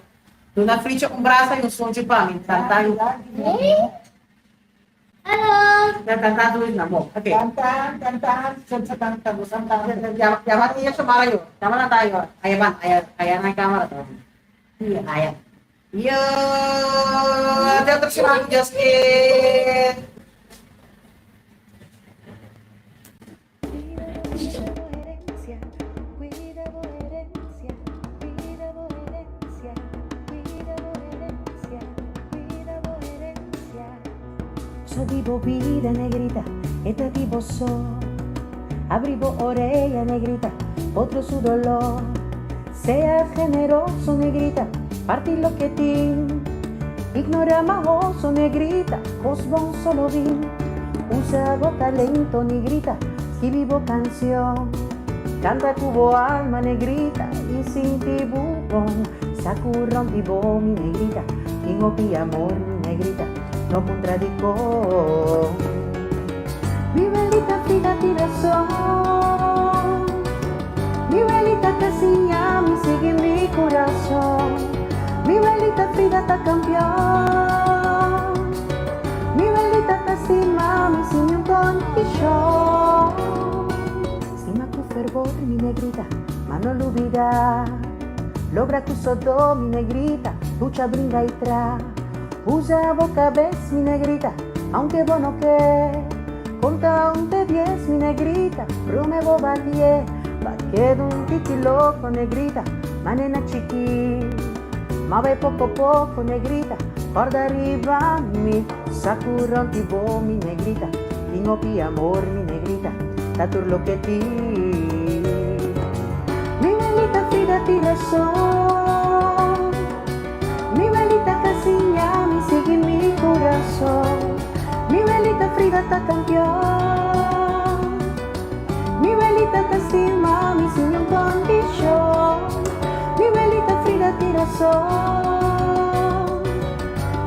duna Fricha un brasa y un sunchi pa mi Tantan Tantan tu na mo okay Tantan tantan Llama tia Shomara yo llama Tantan yo aya ban aya aya na camera to aya yo te otro siman Justin. Usa di bo bida, negrita, e ta di bo so. Abri bo orea, negrita, otro su dolor. Sea generoso, negrita, parti loke tin. Ignora mahoso, negrita, cos bon solo bin. Usa bo talento, negrita, skibi bo cancion. Canta cu bo alma, negrita, y sinti bo bon. Sacu rond di bo, mi negrita, tin hopi amor, mi negrita, no puntra dicon. Mi welita Frida tin razon. Mi welita ta siña mi sigui mi curason. Mi welita Frida ta campeon. Mi welita ta stima mi sin niun condicion. Stima cu fervor mi negrita, ma no lubida. Logra cu sodo mi negrita, lucha bringa y tra. Usa bo cabes mi negrita, aunke bo no ke. Conta un te dies mi negrita, prome bo batie. Ba keda un tiki loco negrita, ma nena chiki. Ma bai poco poco negrita, corda riba mi. Sacu rond di bo mi negrita, tin hopi amor mi negrita, ta tur loke tin. Mi welita Frida tin razon. Mi welita ta siña mi sigui mi curason. ta kampion. Mi welita ta stima mi sin niun kondishon. Mi welita Frida tin rason.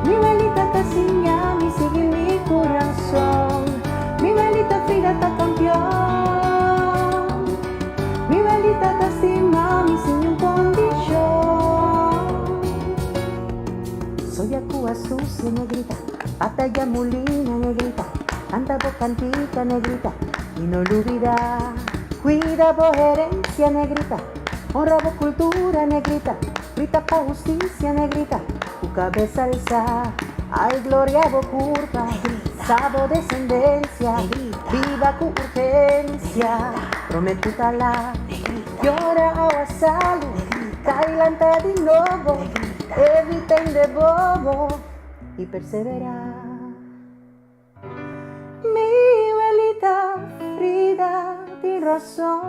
Mi welita ta siña mi sigui mi kurason. Mi welita Frida ta kampion. Mi welita ta stima mi sin niun kondishon. Soy Acua sucia negrita, batalla mulina negrita, canta bo cantica negrita y no olvida. Cuida bo herencia negrita, honra bo cultura negrita, grita pa justicia negrita, cu cabeza alza, ay gloria bo curpa, sa bo descendencia, biba cu urgencia, prome cu ta lat, yora awa salu, cay lanta di nobo, evita hende bobo y persevera. Mi welita Frida tin rason.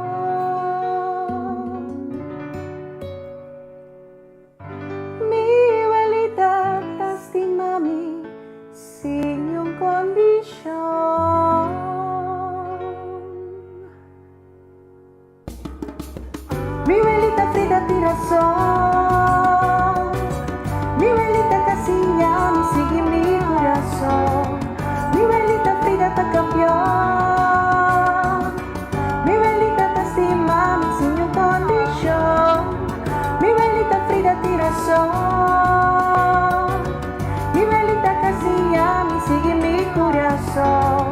Mi welita ta stima mi sin niun kondishon. Mi welita Frida tin rason. Mi welita ta siña mi sigui mi kurason. Mi welita Frida ta kampion. Mi welita ta stima mi sin niun kondishon. Mi welita Frida tin rason. Mi welita ta siña mi sigui mi kurason.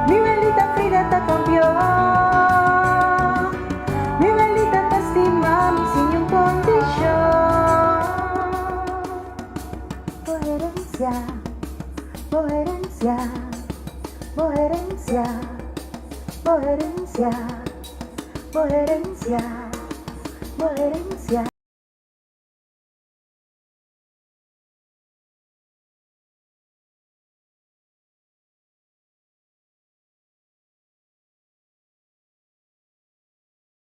Mi welita Frida ta kampion. Mi welita ta stima mi sin niun kondishon. Bo herensia, bo herensia, bo herensia, bo herensia, bo herensia, bo herensia.